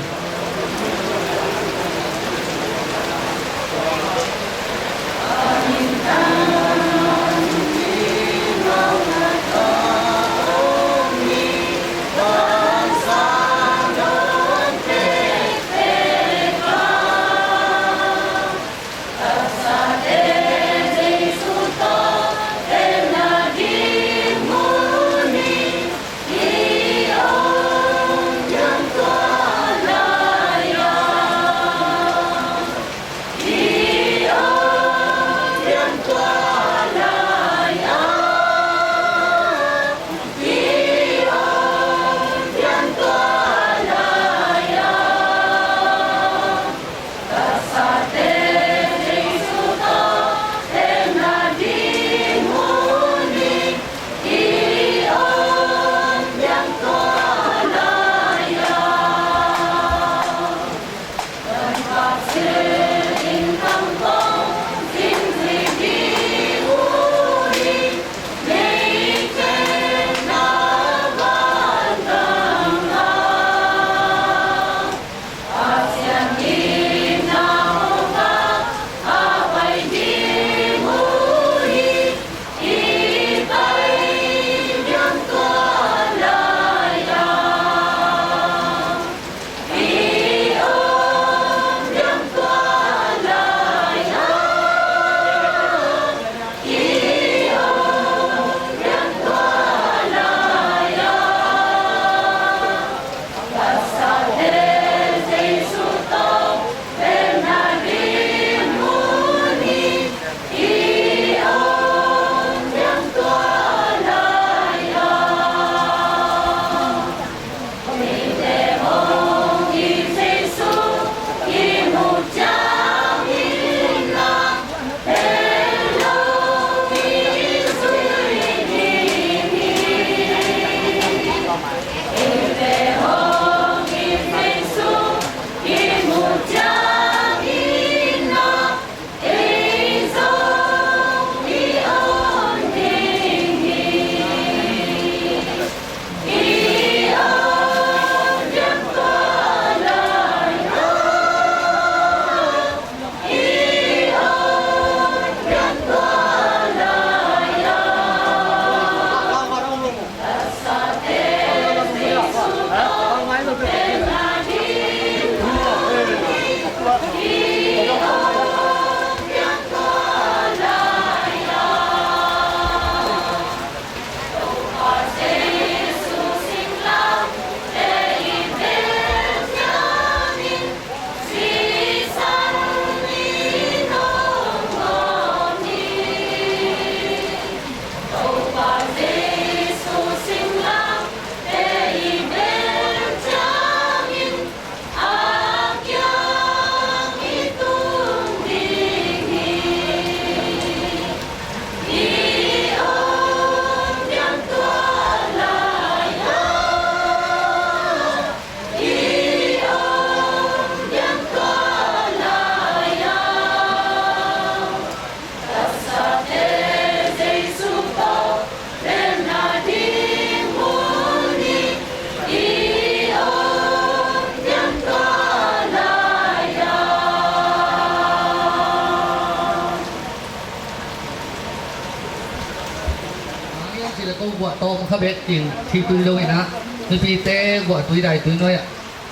Ko buah tawm kha bet in thitui lo in ah, Mipite guahtui daitui nuai-ah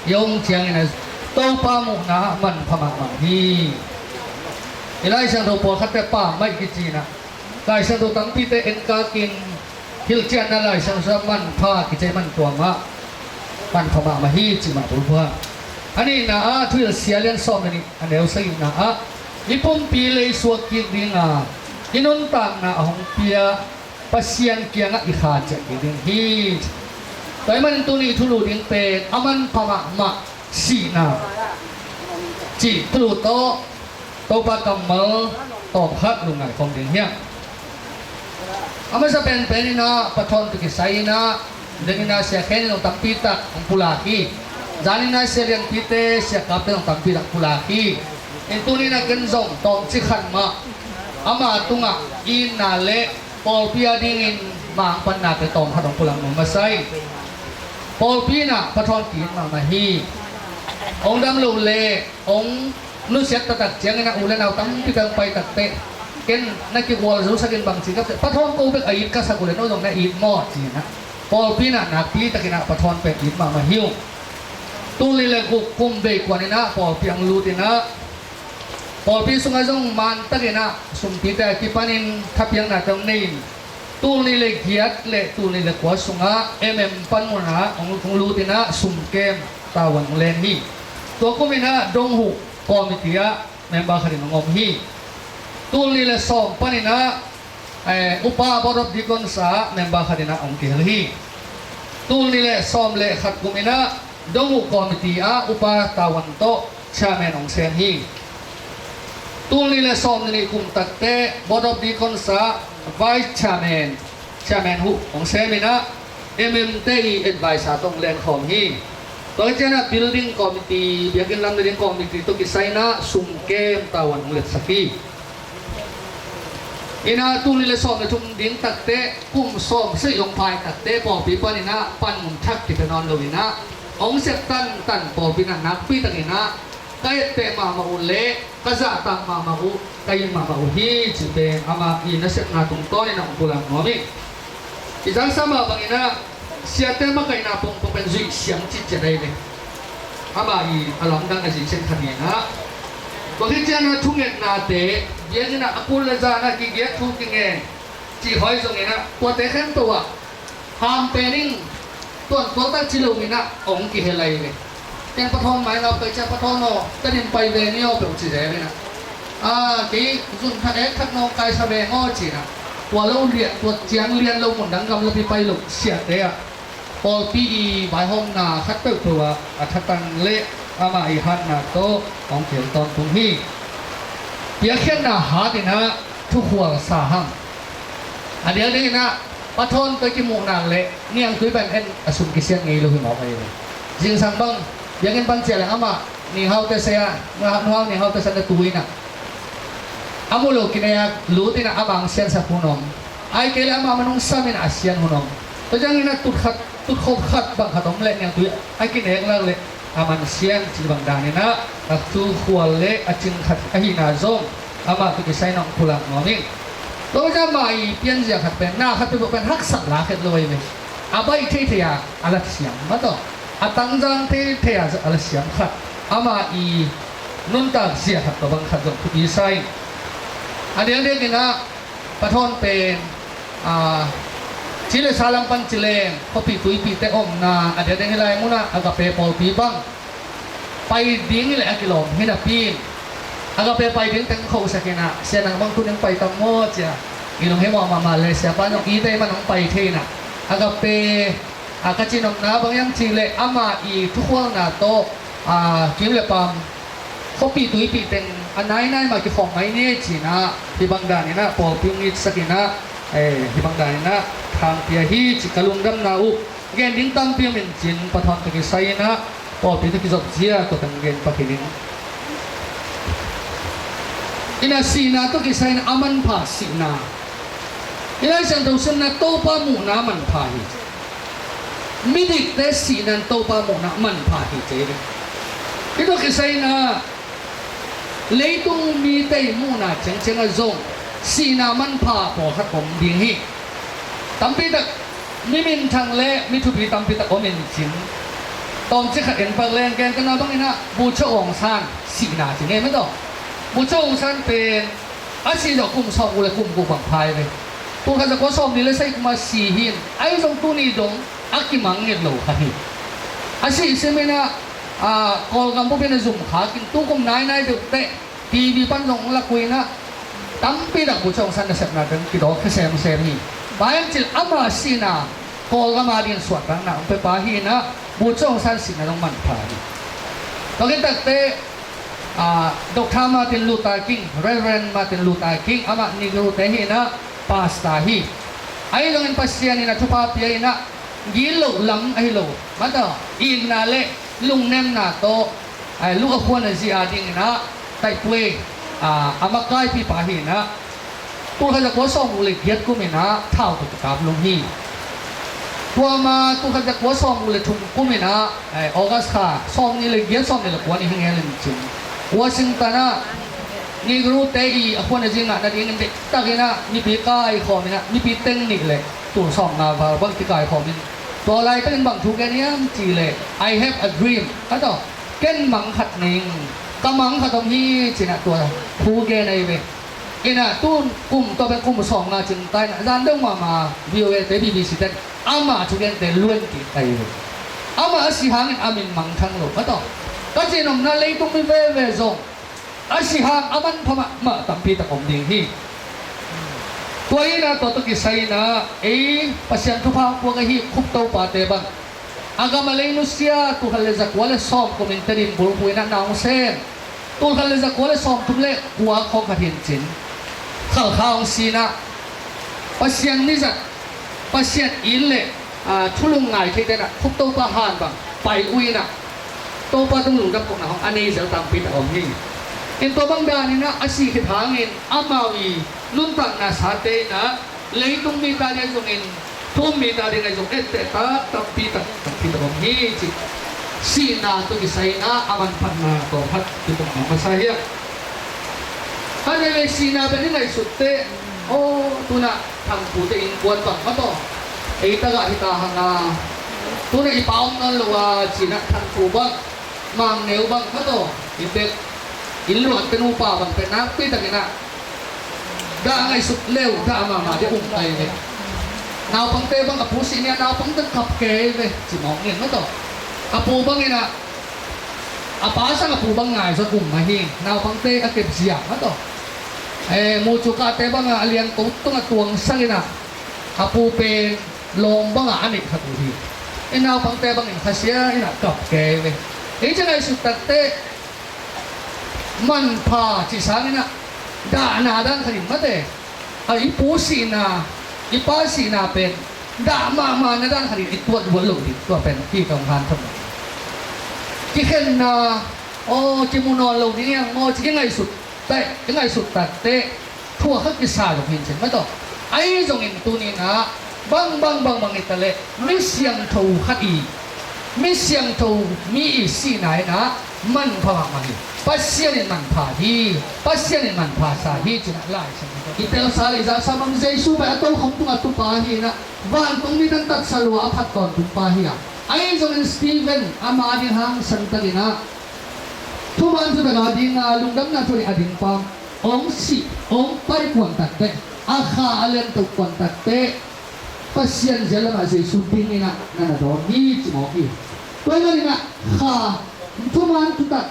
i om ciangin a Topa muhna ah manpha mahmah hi. I Lai Siangtho pawlkhatte pammaih kici-in ah Lai Siangtho tampite enkakin hilhcianna Lai Siangtho ah manpha kici, mantuam ah manpha mahmah hi cih mah bulphuh a. A nihna ah Thuhilhsia lian sawm le nih a neu sagihna ah i pumpi leisuak kik ding a, i nuntakna a hong pia Pasian kiangah i kha ciah kik ding hi. Tua ahih manin tuni thulu ding pen a manpha mahmah sihna cih thulu tawh Topa kammal tawmkhat lungngai khawm ding hi hang. A masa penpen in ah Pa Thawn tawh kisai in ah, deng in ah Sia Khen in hong tampi tak hong pulak hi. Zan in ah Sia Lianpite, Sia Kapte in hong tampi tak pulak hi. In tuni in ah ken zong tawmcik khat mah ama tungah itna le pawlpi a dingin mangpannate tawmkhat hong pulak nuam masa hi. Pawlpi in ah Pa Thawn ki-it mahmah hi. Hong dam loh le hong nusiat taktak ciangin ah u le nau tampi bang pai takteh, ken na kigual zo sak in bang ci ka cih, Pa Thawn ko bek a it ka sak uh leh no zong na it maw ci-in ah pawlpi in ah nakpi takin ah Pa Thawn pen it mahmah hi ung. Tul nih le guk kum vei kuan in ah pawlpi hong lut in ah, pawlpi sungah zong man takin ah sumpite a kipanin thapiaknate hong nei in, tul nih le giat le tul nih le kua sungah M M panmun ah hong, hong lut in ah sumkem tavuan hong len hi. Tua kum in ah dong huh committee ah member khat in hong om hi. Tul nih le sawm panin ah, eh, upa Board of Deacons ah member khat in ah hong kihel hi. Tul nih le sawm le khat kum in ah dong huh committee ah upa tavuan tawh chairman hong sem hi. Tul nih le sawm le nih kum takteh Board of Deacons ah vice chairman, chairman huh hong sem in ah, M M te i advisor tawh hong len khawm hi. Tua hi ciangin ah building committee, biakinn lam nading committee tawh kisai in ah sumkem tavuan hong letsak hi. In ah tul nih le sawm le thum ding takteh, kum sawm sagih hong phai takteh pawlpi panin ah panmun thak kipia nawn lo in ah, hong sep tantan pawlpi in ah nakpi takin ah ka etteh mahmah uh le ka zahtak mahmah uh, ka it mahmah uh hi cih pen amah i nasepna tungtawnin ah hong pulak nuam hi. I zaksa mah bangin ah siate makaihna pongpong pen zuih siam citciat ahi ve. Amah i a lamdang a zihcian khat hi in ah, tua khit ciangin ah thungetnate, biakinn ah a kul le zan ah kigiat thu kingen cih hoih zongin ah tuate khempeuh ah ham pen in tuan tualtak ci lo in ah hong kihel ahi ve. Ken Pa Thawn mai lau pai ciang, Pa Thawn aw, ken in pai ve ni aw, peuh ci zel in ah, a, kei zun khat ek khat nawngkaisa ve maw ci in ah, tua lo lian, tua ciang lian lo mun dang gamlapi pai lo siate ah pawlpi i vaihawmna khat peuhpeuh ah a thatang le amah i hatna tawh hong kihel tawntung hi. Piakkhiatna hat in ah thukhual sa hang. A diakdiak in ah Pa Thawn tawh i kimuhna le niangtui pen en a sum kisiat ngei lo hi mawk ahi ve. Zingsang bang biakinn pan ciah leng amah Ning Haute Sia, Nu Hau, Nu Hau Ning Haute Sia na tu in ah a mu lo kinei a lut in ah amah hong siansak hun om. Ahih kei leh amah man hong sam in ah a sian hun om. Tua ciangin ah tut khat, tut khop khat bang khat om leh niangtui a kinek lak leh a man sian cih bang dan in ah a thukhual le a cing khat ahihna zong amah tawh kisai in ah hong pulak nuam ing. Tua ciang amah i pianzia khat pen, na khat peuhpeuh pen haksat lak het lo ahi ve. A baih theithei a a la siam mah tawh, a tangzang theithei a a la siam khat, amah i nuntak zia khat tawh bang khat zong thupi sa ing. A diakdiak in ah Pa Thawn pen, a, ci le sa lam pan ci leng khuapih tuipihte omna, a diakdiak hih lai munah Agape pawlpi bang pai ding hi leh a kilawm hi napi in, Agape pai ding teng khosak in ah, Sia nang bang tuni hong pai tam maw ci a, i lunghimawh mahmah le Siapa in zong i tei man hong pai thei in ah, Agape, a, ka cihnopna bang hiam cih leh amah i thukhualna tawh, a, kim le pam khuapih tuipih teng a nainai mah kikhawm mai ni ci in ah, hih bang dan in ah pawlpi hong itsak in ah, eh, hih bang dan in ah thangpia hi cih ka lungdamna uh. Gen ding tampi om in cin, Pa Thawn tawh kisai in ah pawlpi tawh kizop zia tua teng gen pak hi ning. In ah sihna tawh kisai in ah a manpha sihna, i Lai Siangtho simna Topa muhna manpha hi. Midikte sihna in Topa muhna manpha hi ci hi. Hih tawh kisai in ah leitung mite i muhna ciangciang ah zong sihna manpha pawlkhat om ding hi. Tampi tak Mi minthang le mi thupi tampi tak om in cin. Tawmcik khat en pak leng, gen ka na bangin ah Bogyoke Aung San sihna ci ngei mataw. Bogyoke Aung San pen a sih zawh kum sawm guk le kum guk bang phai ve. Tul khat za kua sawm nih le sagih kum a si hi in, ahi zong tuni dong a kimang ngit lo khat hi. A sih simin ah, ah, Kawlgam bup in a zum khak in, tu kum nai nai deuh teh T V pan zong la kuina tampi tak Bogyoke Aung San nasepna teng kidawk khia semsem hi. Bang hiam cih leh ama sihna Kawlgam a dingin suahtakna hong pia pa hi in ah, Bogyoke Aung San sihna zong manpha hi. Tua khit takteh, ah, Doctor Martin Luther King, Reverend Martin Luther King, amah Negro te hi in ah, pastor hi. Ahi zongin Pasian in a thupha pia in ah, gilo lam ahi lo, mataw, itna le lungnemna tawh, ai, lu a khuan a zi a dingin ah taipui, ah, a makaipi pa hi in ah, tul khat za kua sawm guk le giat kum in ah thau tawh kikap lum hi. Tua ma tul khat za kua sawm guk le thum kum in ah, ai, August kha sawm nih le giat, sawm nih le kua ni hi ngel in cin, Washington ah Negro te i a khuan a zi ngah nadingin dektak in ah mipi kaikhawm in ah, mipi teng nih le tul sawm nga val bang kikaikhawm in, tua laitakin bang thu gen hiam cih leh, "I have a dream," mataw, "Ken mang khat nei ing, ka mang khat om hi," ci in ah tua thu gen ahi ve. In ah tu kum, tua pen kum sawm nga cing ta in ah, zan deuh mahmah V O A te, B B C te amah thugente luan kik ta hi ve. Amah a si hangin a min mangthang lo, mataw. Ka cih nopna, leitung mi veve zong a si hang a manpha mahmah tampi tak om ding hi. Tua hi in ah, tua tawh kisai in ah, ei Pasian thupha puak ahi Cope Topate bang, a gam a lei nusia, tul khat le za kua le sawm kum in Tedim bulphuh in ah na hong sem. Tul khat le za kua le sawm thum le kua khawng khat hi in cin, Khalkha hong si in ah, Pasian nizat, Pasian it le, aa, thu lungngai theite in ah Cope Topa han bang pai uh in ah, Topa tung lungdam kohna hong a nei zel tampi tak om hi. In tua bang dan in ah a sih khit hangin amau i nuntakna sate in ah, leitung mite ading zongin, thu um mite ading zong etteh tak tampi tak, tampi tak om hi ci. Sihna tawh kisai in ah a manphatna tawm khat kimu masa hi a. Khat veivei sihna pen i ngaihsut teh, aw, tu in ah Thangpute innkuan bang, mataw, ei tagah hi ta hang a, tu in ah i pa om nawn lo a, ci in ah Thangpu bang, Mangneu bang, mataw, in bek, inn luatte nupa bang pen nakpi tak in ah dah ngaihsut le uh dah mahmah ding um ta hi ve. Naupangte bang a pu sih ni a naupangte kap kei ve, ci mawk ngen, mataw. A pu bang in ah, a pa sang a pu bang ngaizawt um mah hi. Naupangte a kep zia, mataw. Eh, mucukate bang a liangko tungah tuangsak in ah, a pu pen lawm bang a a neih khat uh hi. I naupangte bang in khasia in ah kap kei ve. Ei ci ngaihsut takteh, manpha cih sang in ah, dahna dan khat in, mate, a, i pu sihna, i pa sihna pen dah mahmahna dan khat in i tuat buat loh ding, tua pen hi ka hong hanthawn. Kikhenna, aw, kimu nawn lo ding hiam maw ci i ngaihsut teh, i ngaihsut takteh, thu a khat kisa zong hi in cin, mataw. Ahi zongin tuni in ah, bang, bang, bang, bang i ta leh, mi siangtho khat i, mi siangtho mi i sihna in ah manpha mahmah hi. Pasian in manpha hi. Pasian in manpha sa hi ci in ah Lai Siangtho i telsa le i zaksa bang, Jesu pen a tokhom tungah tupa hi in ah, vantung mi tangtatsa lua a phat tawntung pa hi a. Ahi zongin Stephen ama ding hangsan tak in ah, thuman thutak a ding a, lungdamna thu a ding pa, hong sih, hong pai kuan takteh, a kha a lianto kuan takteh, Pasian zia lamah Jesu ding in ah na na dawn hi ci mawk hi. Tua ahih manin ah kha, thuman thutak,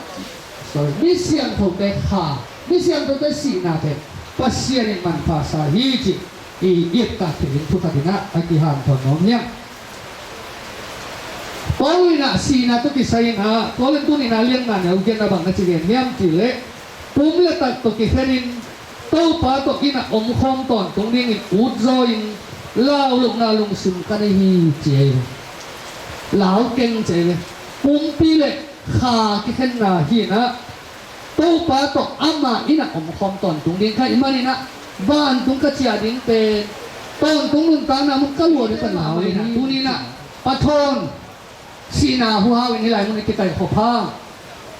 sorry, mi siangthote kha, mi siangthote sihna pen Pasian in manpha sa hi ci i, i et kha thei in thu khat in ah a kihanthawn nuam hi hang. Paul in ah sihna tawh kisai in ah, Paul in tuni in ah lianna neu genna bang na ci gen hiam cih leh, pum le tat tawh kikhen in Topa tawh inn ah omkhawm tawntung dingin ut zaw in, lau lohna lungsim ka nei hi ci hi. Lau keng ci hi. Pumpi le kha kikhenna hi in ah, Topa tawh ama inn ah omkhawm tawntung ding ka hih manin ah, vantung ka ciah ding pen, tawntung nuntakna mun ka luah ding ka lau hi in ah, tuni in ah, pathawn sihna huhau in hih lai mun i kikaikhop hang.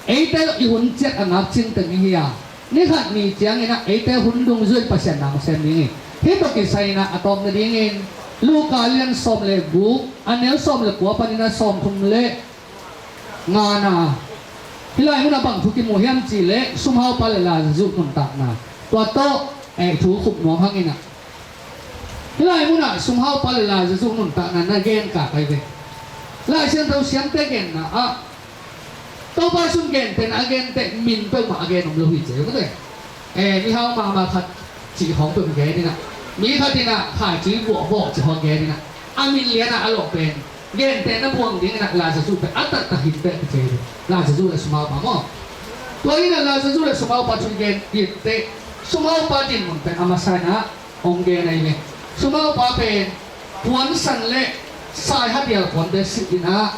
Eite i hun ciat a ngak cingteng i hi a, ni khat ni ciangin ah eite hun dungzui in Pasian na hong sem ding hi. Hih tawh kisai in ah a tawp nadingin Luka lian sawm le guk, a neu sawm le kua panin a sawm thum le ngana. Hih lai munah bang thu kimu hiam cih leh sumhaupa le Lazarus nuntakna. Tua tawh eh thu khup nuam hang inah. Hih lai munah sumhaupa le Lazarus nuntakna na gen ka kai ve. Lai Siangtho siamte genna ah Topa sung gentehna a genteh min peuhmah a gen om lo hi ci ve. Eh, mihau mahmah khat cih hong peuh gen inah, mi khat inah khaici vuahvawh cih hong gen inah, a min lianah a lawh pen gentehna buang ding inah Lazarus pen a taktak hin pek ci ve. Lazarus le sumhaupa maw. Tua inah Lazarus le sumhaupa thu gen genteh, sumhaupa dinmun pen a masa inah hong gen ahi ve. Sumhaupa pen puansan le saihadial puante silh inah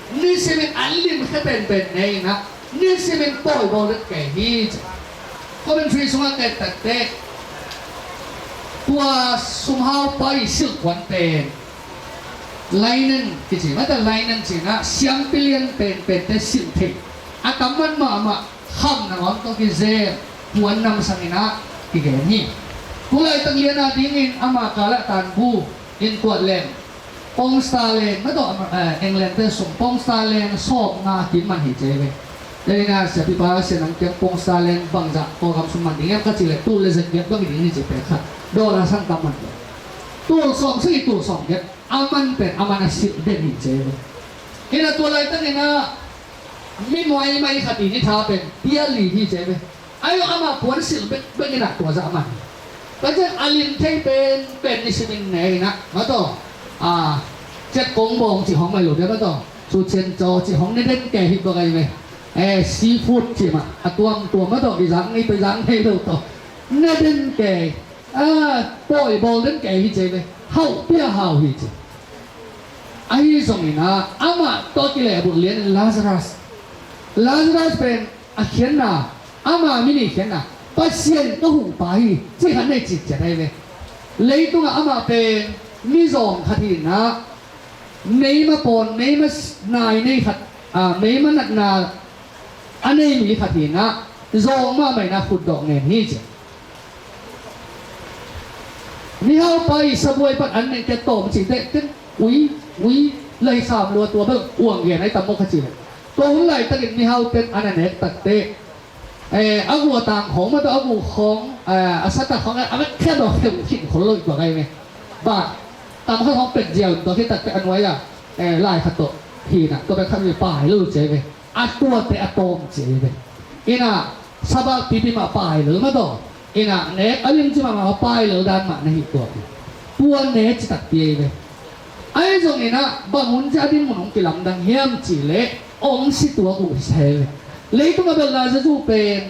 nisimin an limkhia penpen ne inah nisimin pawi bawl den kei hi ci. Commentary sungah ka et takteh tua sumhaupa i silh puan pen linen kici, mata linen ci inah siampi lian penpente silh thei a tam man mahmah. Kham nangawn tawh kizel puan namsang inah kigen hi. Tulaitak lian a dingin ama kalah tanbu in kuat leng pound sterling, mataw, eh, England te sung pound sterling sawm nga kim man hi ci ve. Tua inah siapipa Sia Nang kiang pound sterling bangzah Kawlgam sung man ding hiam ka cih leh tul le zek giat bang ding hi ci pek kha. Dollar sang tam man. Tul sawm sagih, tul sawm giat a man pen a man a silh den hi ci ve. Inah tulaitak inah mi muaimai khat i ni tha pen pia li hi ci ve. Ahi zong ama puan silh bekbek inah tua zah man. Tua ciang a lim thei penpen nisimin ne inah, mataw, a, ciat kong bawng cih hong mai lo dia, mataw, su cian caw cih hong ne den kei hi bek ahi ve. Eh, seafood cih mah a tuamtuam, mataw, i zang ngei, tua i zang ngei lo tawh ne den kei. A, pawi bawl den kei hi ci ve. Hauh pia hau hi ci. Ahi zong inah amah tawh kilehbulh lian in Lazarus, Lazarus pen a khiatna, ama min i khiatna, Pasian ka huhpa hi cih khat nei cih ciat ahi ve. Leitungah amah pen mizawng khat hi inah meima pawn, meima nai nei khat, a, meima natna a nei mi khat hi inah zawng mahmah inah khutdawh ngen hi ci. Mihaupa i sabuai pan an nek cia tawm cih teh ten ui ui lai sam lua tua bel uang gen ai tam maw kha ci le. Tua hun laitakin mihauten an a nek takteh, eh, a guh a tang khawng mataw a guh khawng, eh, a satak khawng a vek khia dawh khia uh khin khol lo i tua gai me. Ba tam khat khawng pet ziau in tua khit takteh a nuai ah, eh, lai khat tawh hi inah tua bek khat mi pai lo ci ai ve. A tuate a tawm ci ai ve. Inah sabak pipi mah pai lo mataw. Inah nek a limci mahmah pai lo dan mah na hi tua hi. Tua ne ci takpi ai ve. Ahi zong inah bang hun ci a dinmun hong kilamdang hiam cih leh hong si tuak uh hi sa ai ve. Leitung a bel Lazarus pen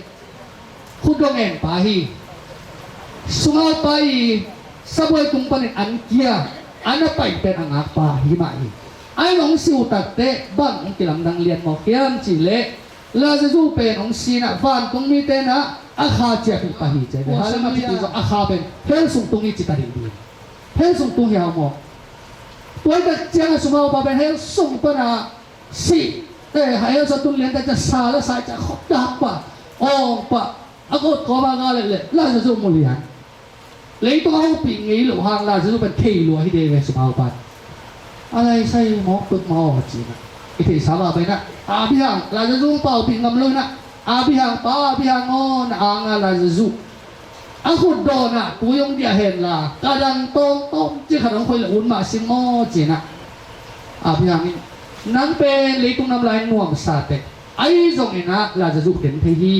khutdawh ngen pa hi. Sumhaupa i sabuai tung panin an kia, an a pai pen a ngak pa hi mah hi. Ahi zong hong si uh takteh bang hong kilamdang lian mawk hiam cih leh Lazarus pen hong si inah vantung mite inah a kha ciahpih pah hi ci ai ve. Hallelujah. Hallelujah. A kha pen hell sung tung hi ci ta ding ding. Hell sung tung hi hau maw. Tua i tak ciang a sumhaupa pen hell sung pan a si, eh, hell sung tun lian tak ciang sa la sa i ciang khop dak pah, awng pah, a kawt kawm a nga leh leh Lazarus mu lian. Leitung a hopih ngei loh hang Lazarus pen thei lua hi dei ve sumhaupa. A lai sai mawk pek maw ci inah i theihsa mah pai inah a bihang Lazarus paupih ngam lo inah a bihang pa, a bihang aw na anga Lazarus a khutdawh nah tui hong diah hen la ka dang tawngtawng ci khat hong khoi leh un mah sing maw ci inah a bihang in nang pen leitung nam lai nuamsa teh ahi zong inah Lazarus den thei hi.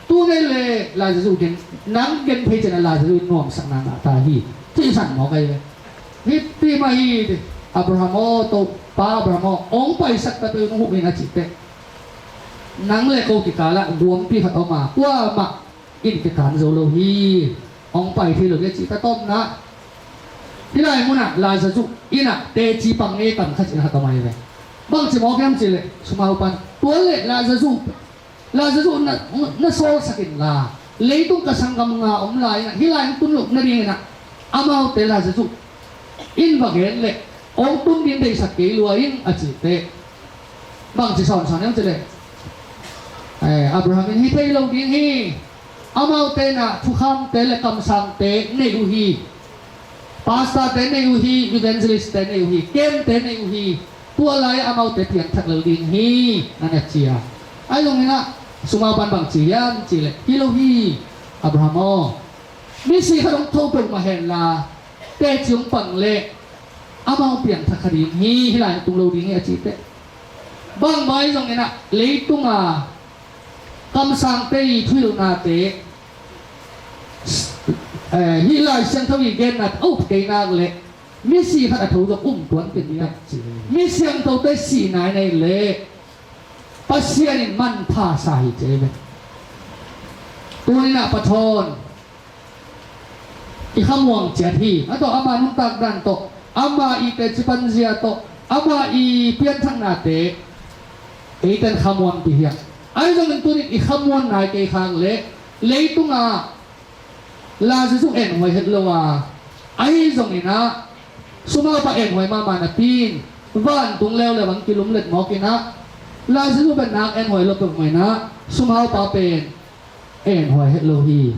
Tu nei le Lazarus gen, nang gen phei ciangin Lazarus nuamsakna ngah ta hi. Cih san mawk ahi ve. Hih ti mah hi. Abraham aw, Topa Abraham aw, hong paisak ta peuh in hong huh in a cih teh nang le ko kikalah guampi khat om a kuamah in kikan zo lo hi. Hong pai thei lo hi a cih ta tawpna. Hih lai munah Lazarus inah teci pang ngei tam kha cih khat om ahi ve. Bangci mawk hiam cih leh sumhaupan tua le Lazarus Lazarus na, na sawlsak inla leitung ka sanggam nga om lai inah hih lai hong tun loh nading inah amaute Lazarus in va gen leh hong tun ding deihsak kei lua in a cih teh bangci sawnsawn hiam cih leh, eh, Abraham in hi thei lo ding hi. Amaute inah thukhamte le kamsangte nei uh hi. Pastor te nei uh hi, evangelist te nei uh hi, camp te nei uh hi, tua lai-ah amaute piangthak lo ding hi, na na ci a. Ahi zongin ah sumau pan bang ci hiam cih leh, hi lo hi, Abraham aw, misi khat hong tho peuhmah hen la, teci hong pang leh amau piangthak kha ding hi, hih lai hong tung lo ding hi a ci teh. Bangmah ahi zongin ah leitunga kamsangte i thuhilhnate, eh, hih Lai Siangtho i gennate a up kei nak leh misi khat a tho zong um tuan kei ni a ci. Mi siangthote sihna i neih leh Pasian in manpha sa hi ci hi ve. Tuni-in ah Pa Thawn i khamuang ciat hi. A tawh ama nuntak dan tawh, ama i teci panzia tawh, ama i pianthaknate eite'n khamuanpih hi hang. Ahi zongin tuni-in i khamuan nai kei khak leh leitungah Lazarus en huai het lo a, ahi zongin ah sumaupa en huai mahmah napi-in vantung leuleu bang kilumlet mawk in ah, Lazarus pen nak en huai lo peuhmah in ah sumaupa pen en huai het lo hi.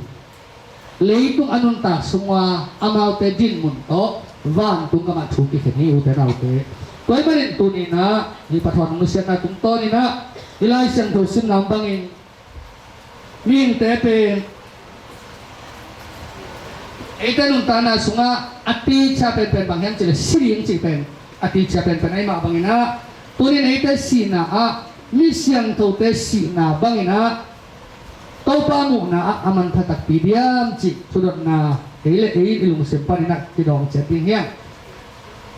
Leitung a nuntak sungah amaute dinmun tawh vantung gamah thu kikhen hi, ute naute. Tua ahih manin tuni-in ah hih Pa Thawn hong nusiatna tungtawnin ah hih Lai Siangtho simna bangin mihingte pen eite nuntakna sungah a ticia penpen bang hiam cih leh si ding cih pen a ticia penpen ahih mah bangin ah, tuni-in eite sihna ah mi siangthote sihna bangin ah Topa muhna ah a manpha takpi diam cih thudotna ei le ei i lungsim panin ah kidawng ciat ding hi hang.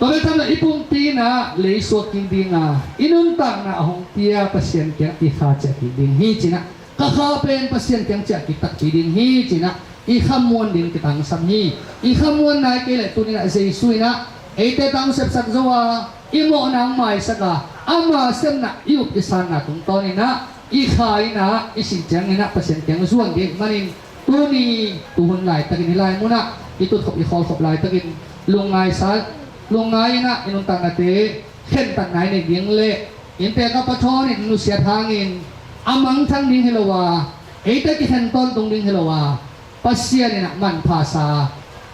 Tua bek tham lo, i pumpi in ah leisuak kik ding a, i nuntakna a hong pia Pasian kiang i kha ciah kik ding hi ci-in ah, ka kha pen Pasian kiang ciah kik takpi ding hi ci-in ah i khamuan ding kitangsam hi. I khamuan nai kei leh tuni-in ah Jesu in ah eite tang sepsak zo a, i mawhna hong maisak a, ama sepna i up i sanna tungtawnin ah i kha in ah i sih ciangin ah Pasian kiang zuan ding manin, tuni tuhun laitakin hih lai munah i tutkhop i khawlkhop laitakin lungngaisa, lungngai in ah i nuntaknate khentatna i neih ding le, inntek ah Pa Thawn in nusiat hangin a mangthang ding hi lo a, eite kikhen tawntung ding hi lo a, Pasian in ah manpha sa a,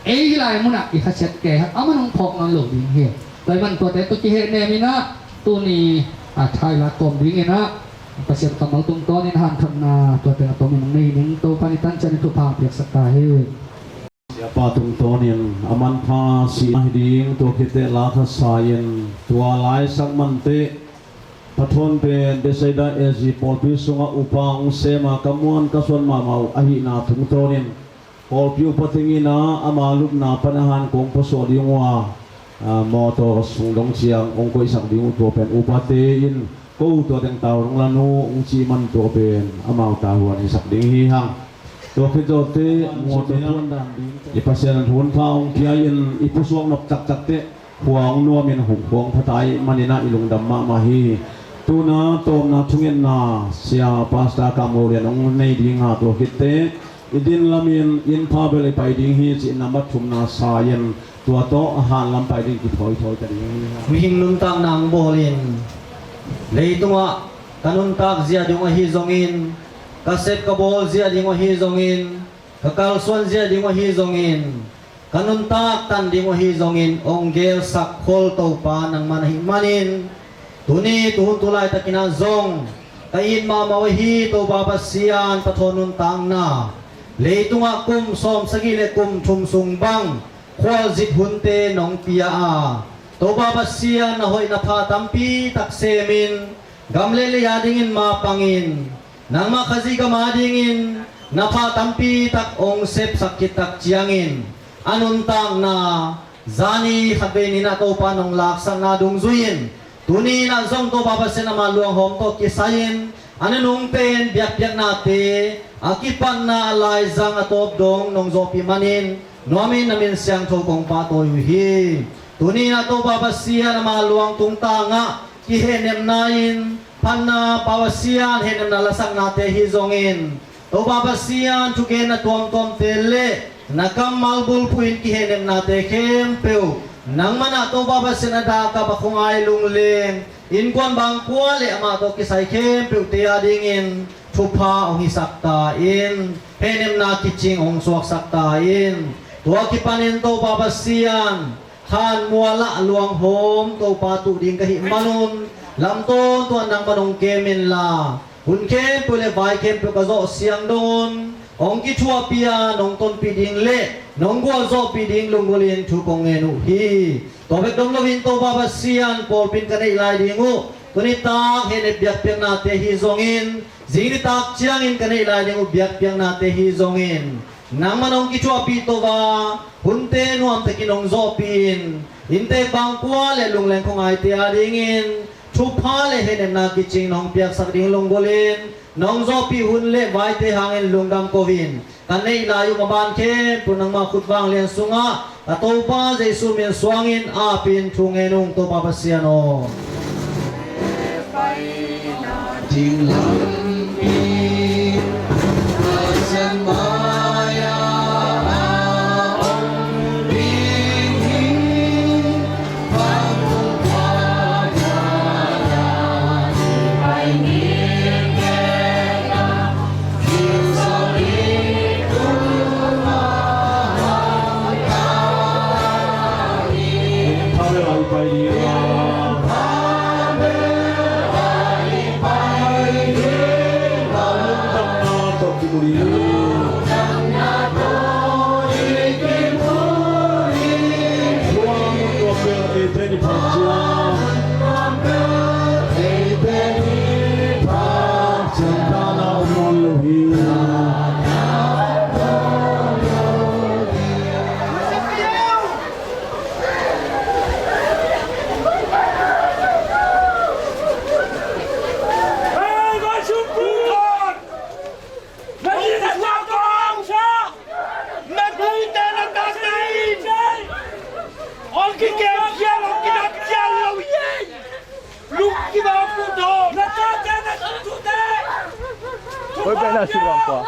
ei hih lai munah i khasiat kei hak a man hong phawk nawn lo ding hi. Tua ahih man tuate tawh kihehnem in ah tuni a thailak kawm dingin ah Pasian kammal tungtawnin hanthotna tuate a tomin hong nei ning, Topa in i tan ciangin thupha piaksak ta hi. Siapa tungtawnin a manpha sihna hi ding, tua khit teh la kha sa-in tua laisak man teh Pa Thawn pen Bethsaida A G pawlpi sungah upa hong sem a, ka muan ka suan mahmah uh ahihna tungtawnin pawlpi upa teng in ah ama lupna pan a han kong pasuah ding uh a, a, mawtaw sung dong ciang hong koihsak ding uh, tua pen upate in ko tua teng tau dong la nu hong cih man tua pen amau tavuan hisak ding hi hang. Tua khit zawh teh mawtaw tuan dan ding i Pasian in hun pha hong pia in i pusuak nop taktak teh khua hong nuamin huk hong pha ta ahih manin ah i lungdam mahmah hi. Tu-in ah tawpna thungetna Sia Pastor Kam Ngo Lian hong nei ding a, tua khit teh i din lamin inn pha bel i pai ding hi cih nambat thumna sa-in tua tawh a han lam pai ding kithawithawi ta ding hi. Mihing nuntakna hong bawlin leitungah ka nuntak zia ding uh ahi zongin, ka sep ka bawl zia ding uh ahi zongin, ka kalsuan zia ding uh ahi zongin, ka nuntak tan ding uh ahi zongin hong gelsak khol Topa nangman ahih manin, tuni tuhun tu laitakin ah zong ka it mahmah uh ahi Topa Pasian, Pa Thawn nuntakna leitungah kum sawmsagih le kum thum sung bang khualzin hunte nong pia a, Topa Pasian na hoih na pha tampi tak semin, gam le lei a dingin mapangin, nangmah Khazih gam a dingin na pha tampi tak hong sepsak khit tak ciangin, a nuntakna zani khatvei ni-in ah Topa nong laksakna dungzui-in, tuni-in ah zong Topa Pasian ama luanghawm tawh kisai-in a nunung pen biakpiaknate, a kipatna, a laizang, a tawp dong nong zawhpih manin nuamin na min siangtho kong pahtawi uh hi. Tuni-in ah Topa Pasian ama luang tungtangah kihehnepna in, phatna, Pa Pasian hehnepna lasaknate ahi zongin, Topa Pasian thugenna tuamtuamte le na kammal bulphuh in kihehnepnate khempeuh nangman ah Topa Pasian a dak a, a khuangai lungleng, innkuan bangkua le amah tawh kisai khempeuhte a dingin thupha hong hisak ta in, hehnepna kicing hong suaksak ta in. Tua kipanin Topa Pasian, khan mual ah luanghawm Topa tuh ding ka hih manun, lam tawntung ah nangman hong kem inla, hun khempeuh le vai khempeuh ka zawh siang dongun hong kithuahpih a, nong tonpih ding le nong gualzawhpih ding lunggulhin thu kong ngen uh hi. Tua bek dong loin Topa Pasian, pawlpi in ka neih lai ding uh tuni tak hehnep biakpiaknate hi zongin, zing nitak ciangin ka neih lai ding uh biakpiaknate hi zongin, nangman hong kithuahpih to a, hunte nuamtakin hong zawhpih in, inntek bangkua le lungleng khuangaite adingin thupha le hehnepna kicing nong piaksak ding lunggulhin, nong zawhpih hun le vaite hangin lungdam ko in, ka neih lai uh maban khempeuh nangma khut vanglian sungah ka Topa Jesu min suangin apin thu ngen ung, Topa Pasian aw. Ding lampi Pasian mai-ah a om ding hi. Oi, pai na si bang kua.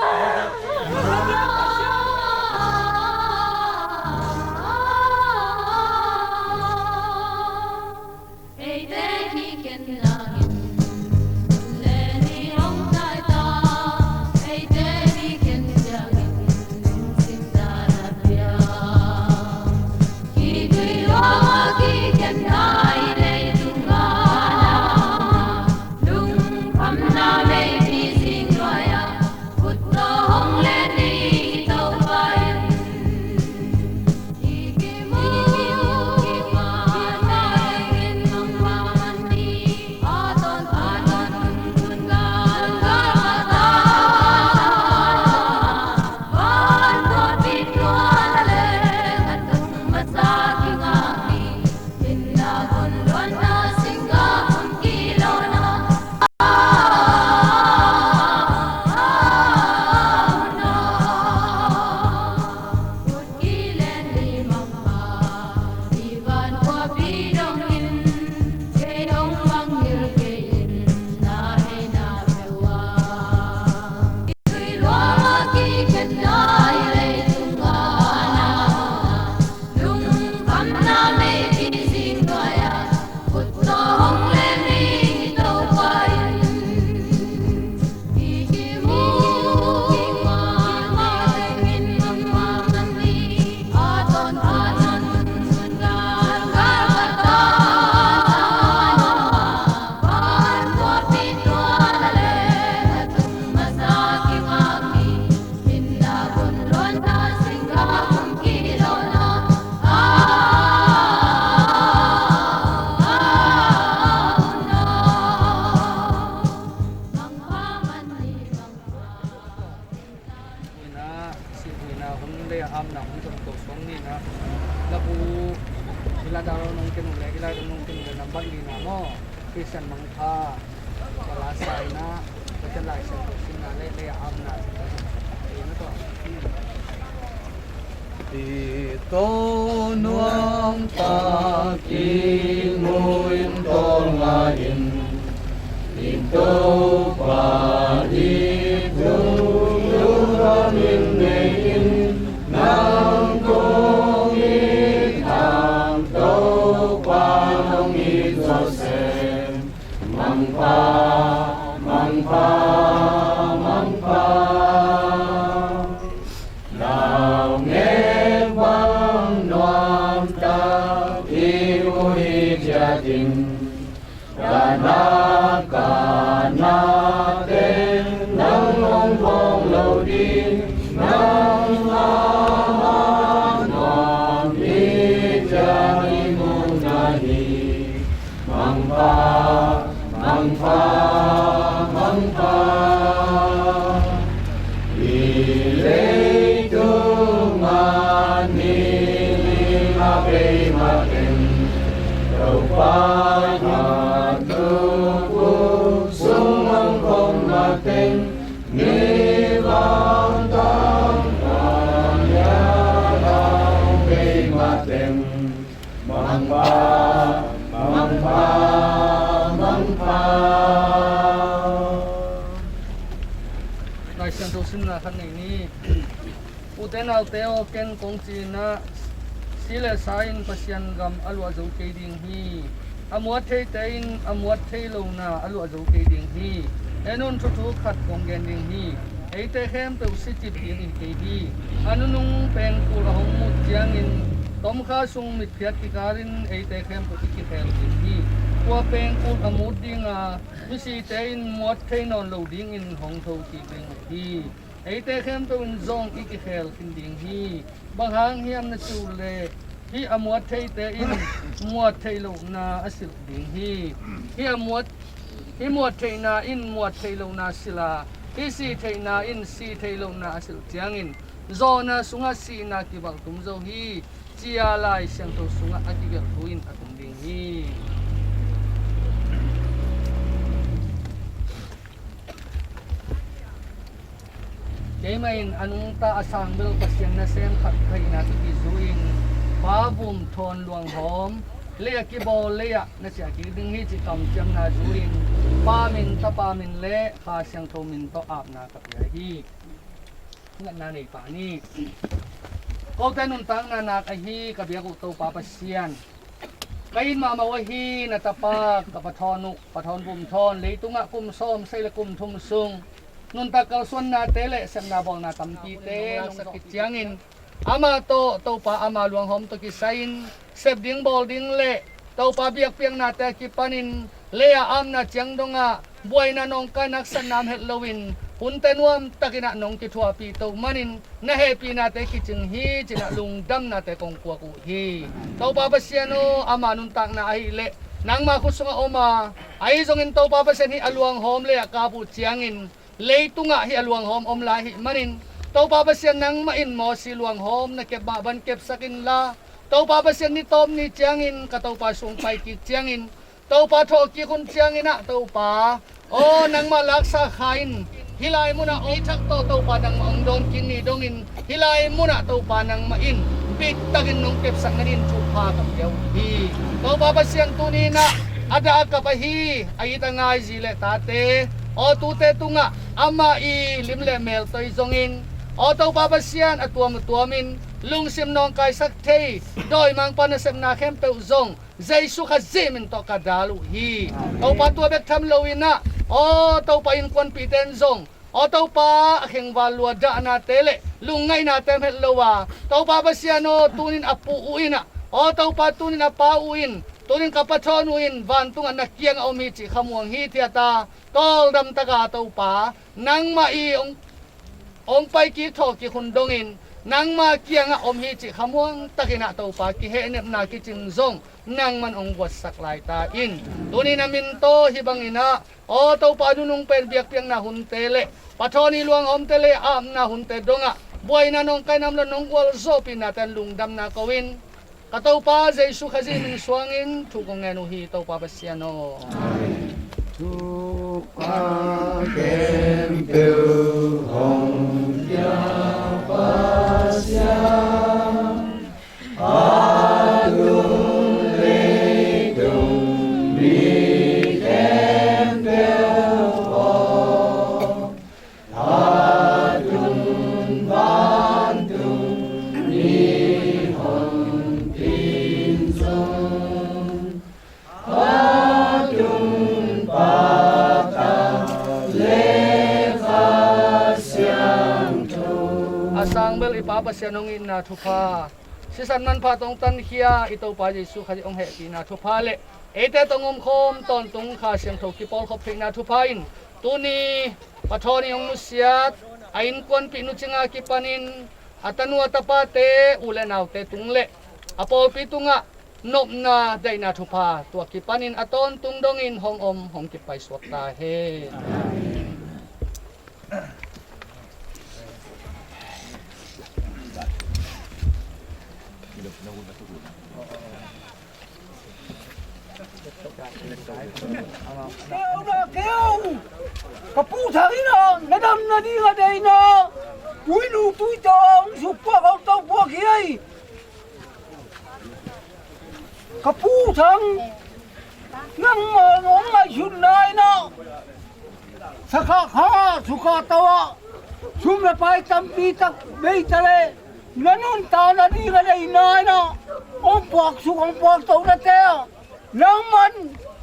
Huina, si huina hun le a amna hun tawh tawh suang nina. Labu, ila daro nong kenu le, ila daro nong kenu le, nambat lina maw. Christian mangpha, wala saina, Pathian Lai Siangtho simna le, le a amna. Ina tawh. I tawh nuam takin mu in tawlnga in, i Topa i thu lungdam in nei in, nang kong it hang Topa nong it zawsem. Mangpha, mangpha, mangpha. Lau ngek ba Ka na, ka na teng nang hong khawng lo ding, nang a nuam hi ciang i mu na hi. Mangpha, mangpha, mangpha. I leitung a ni a bei mateng, Topa a tuku sung mangkhom mateng, ni vang tang a bei mateng. Mangpha, mangpha, mangpha. Lai Siangtho simna khat nei ni. Ute naute aw, ken kong ci-in ah, si le sa in Pasian gam a luah zo kei ding hi. A muat theite in a muat thei lohna a luah zo kei ding hi. En un, thuthu khat kong gen ding hi. Eite khempeuh si cip ding i hi kei hi. A nunung pengkul a hong mut ciangin tomkha sung mitphiat kikal in eite khempeuh i kikhel ding hi. Tua pengkul a mut ding a, misite in muat thei nawn lo dingin hong tho kik ding uh hi. Eite khempeuh in zong i kikhel khin ding hi. Bang hang hiam na cih uh leh, hih a muat theite in muat theih lohna a silh ding hi. Hih a muat, hih muat theihna in muat theih lohna silh a, hih sih theihna in sih theih lohna a silh ciangin, zawhna sungah sihna kivalh tum zo hi, ci-a Lai Siangtho sungah a kigelh thu in a tum ding hi. Keimah in a nungta a sangbel Pasian nasem khat ka hihna tawh kizu in, Pa vum thawn luanghawm lei-ah kibawl lei-ah na ciah kik ding hi, cih kamciamna zu in, Pa min, Tapa min le Kha Siangtho min tawh apna ka pia hi. Ngatna nei pah ni. Kote nuntakna nak ahi ka biak uh Topa Pasian, ka it mahmah uh ahi na tapa ka Pa Thawn uh, Pa Thawn Vum Thawn, leitungah kum sawm sagih le kum thum sung nuntak kalsuannate le sepna bawlna tampite nong sak khit ciangin, amah tawh Topa ama luanghawm tawh kisai-in sep ding bawl ding le Topa biakpiaknate a kipanin lei-a apna ciang dongah buaina nawngkaina haksatna om het loin hunte nuamtakin ah nong kithuahpih toh manin na hehpihnate kicing hi, ci-in ah lungdamnate kong kuak uh hi. Topa Pasian aw, ama nuntakna ahih leh nangma khut sungah om a, ahi zongin Topa Pasian hih a luanghawm lei-ah kap uh ciangin leitungah hih a luanghawm om lai ahih manin, Topa Pasian nangmah in Mosi luanghawm na kep mah bang kepsak inla, Topa Pasian ni tawp ni ciangin ka Topa sung pai kik ciangin, Topa thawhkik hun ciangin ah Topa aw, nangmah laksa kha in hih lai munah om thak tawh Topa nangmah hong dawn kik ni dongin, hih lai munah Topa nangmah in bittakin nong kepsak nadin thupha ka pia uh hi. Topa Pasian tuni-in ah a dah a kap ahi a it a ngai zi le tate aw, tute tungah amah i lim le mel toi zongin aw, Topa Pasian a tuam a tuamin lungsim nawngkaisak thei dawimangpa nasepna khempeuh zong Jesu Khazih min tawh ka dal uh hi. Topa tua bek tham loin ah aw, Topa innkuanpihte in zong aw Topa, a khengval lua dahnate le lungngaihna tem het lo a, Topa Pasian aw, tunin a pu uh in ah aw Topa, tunin a pa uh in, tunin ka Pa Thawn uh in vantungah na kiangah om hi cih khamuang hithiat a, tawldam taka Topa nangmah i hong, hong paikik thawhkik hun dongin nangmah kiangah om hi cih khamuang takin ah Topa kihehnepna kicing zong nangman hong guatsak lai ta in. Tuni na min tawh hih bangin ah aw Topa, nunung pen biakpiakna hunte le Pa Thawn i luanghawmte le apna hunte dongah buaina nawngkaina om lo nong gualzawhpihnate an lungdamna ko in, ka Topa Jesu Khazih min suangin thu kong ngen uh hi, Topa Pasian aw. Thupha khempeuh hong pia Pasian, a tung leitung mi khempeuh aw, a tung vantung mi hong tin zong, a tung pata le Kha Siangtho. A sangbel i Pa Pasian hong itna thupha, Sisan manpha tawh hong tankhia i Topa Jesuh Khazih hong hehpihna thupha le eite tawh hong omkhawm tawntung Kha Siangtho kipawlkhop theihna thupha in tuni Pa Thawn in hong nusiat a innkuanpih Nu Cing a kipanin a tanu a tapate, u le naute tung le a pawlpi tungah nopna daihna thupha tua kipanin a tawntung dongin hong om hong kipaisuak ta hen. Keu na keu, ka Pu Thang in ah na damna ding a deihna tuinu tuitawng sukpuak hong topuak hi ei. Ka Pu Thang, nangmah hong ngaihsutna in ah sakha kha sukha to ah sum le pai tampi tak bei ta leh na nuntakna ding a deihna in ah hong puaksuk hong puakto nate ah nangman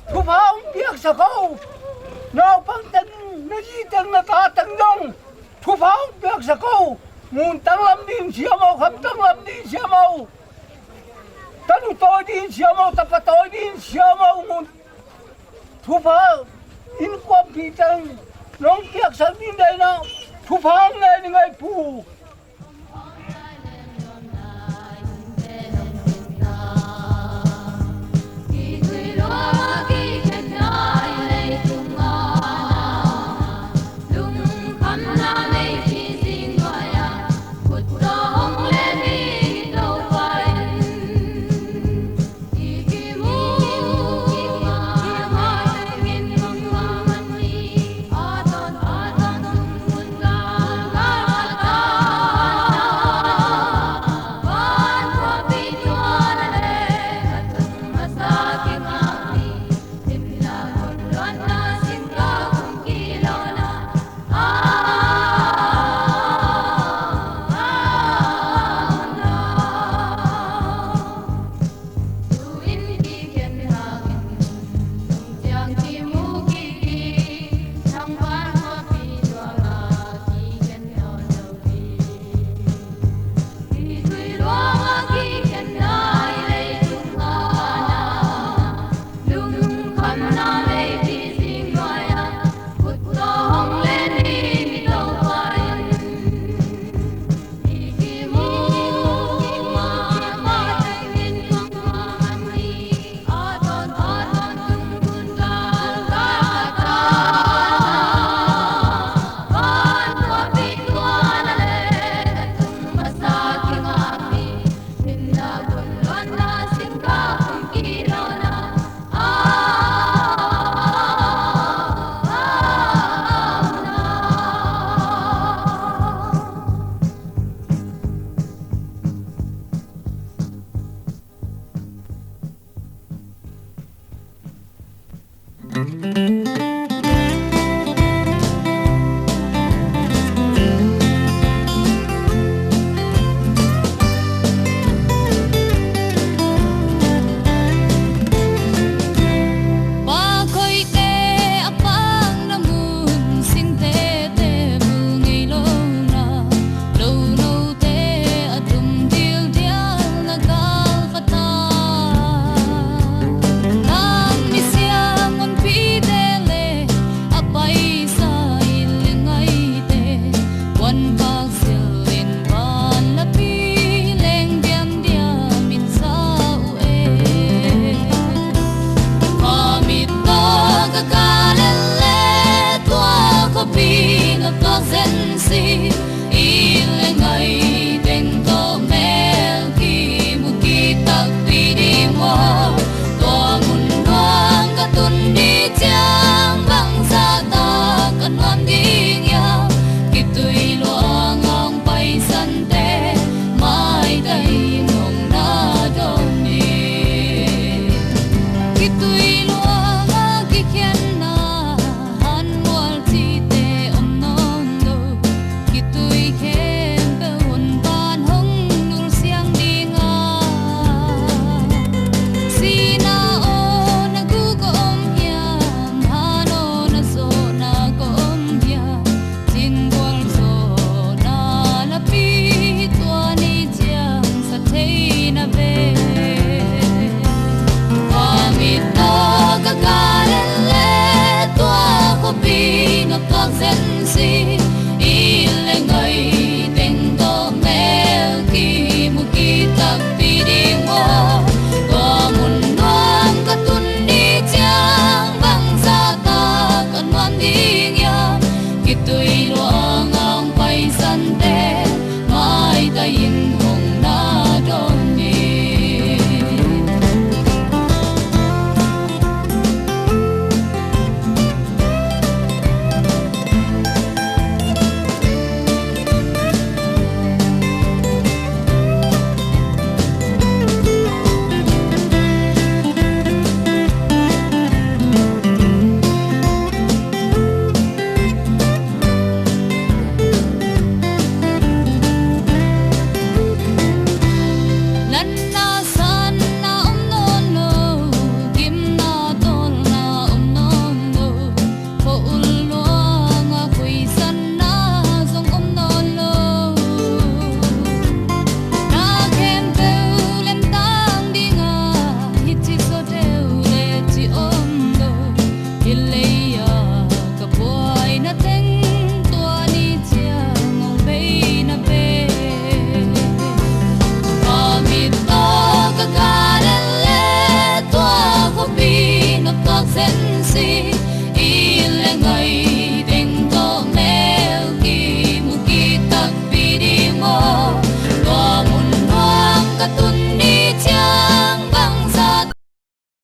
thupha hong piaksak o. Naupang teng, na zi teng, na ta teng zong thupha hong piaksak o. Ngun tanglam ding siam o, kham tanglam ding siam o. Tanu tawi ding siam o, tapa tawi ding siam o. Ngun thupha innkuanpih teng nong piaksak ding deihna thupha hong ngen ing ei Pu.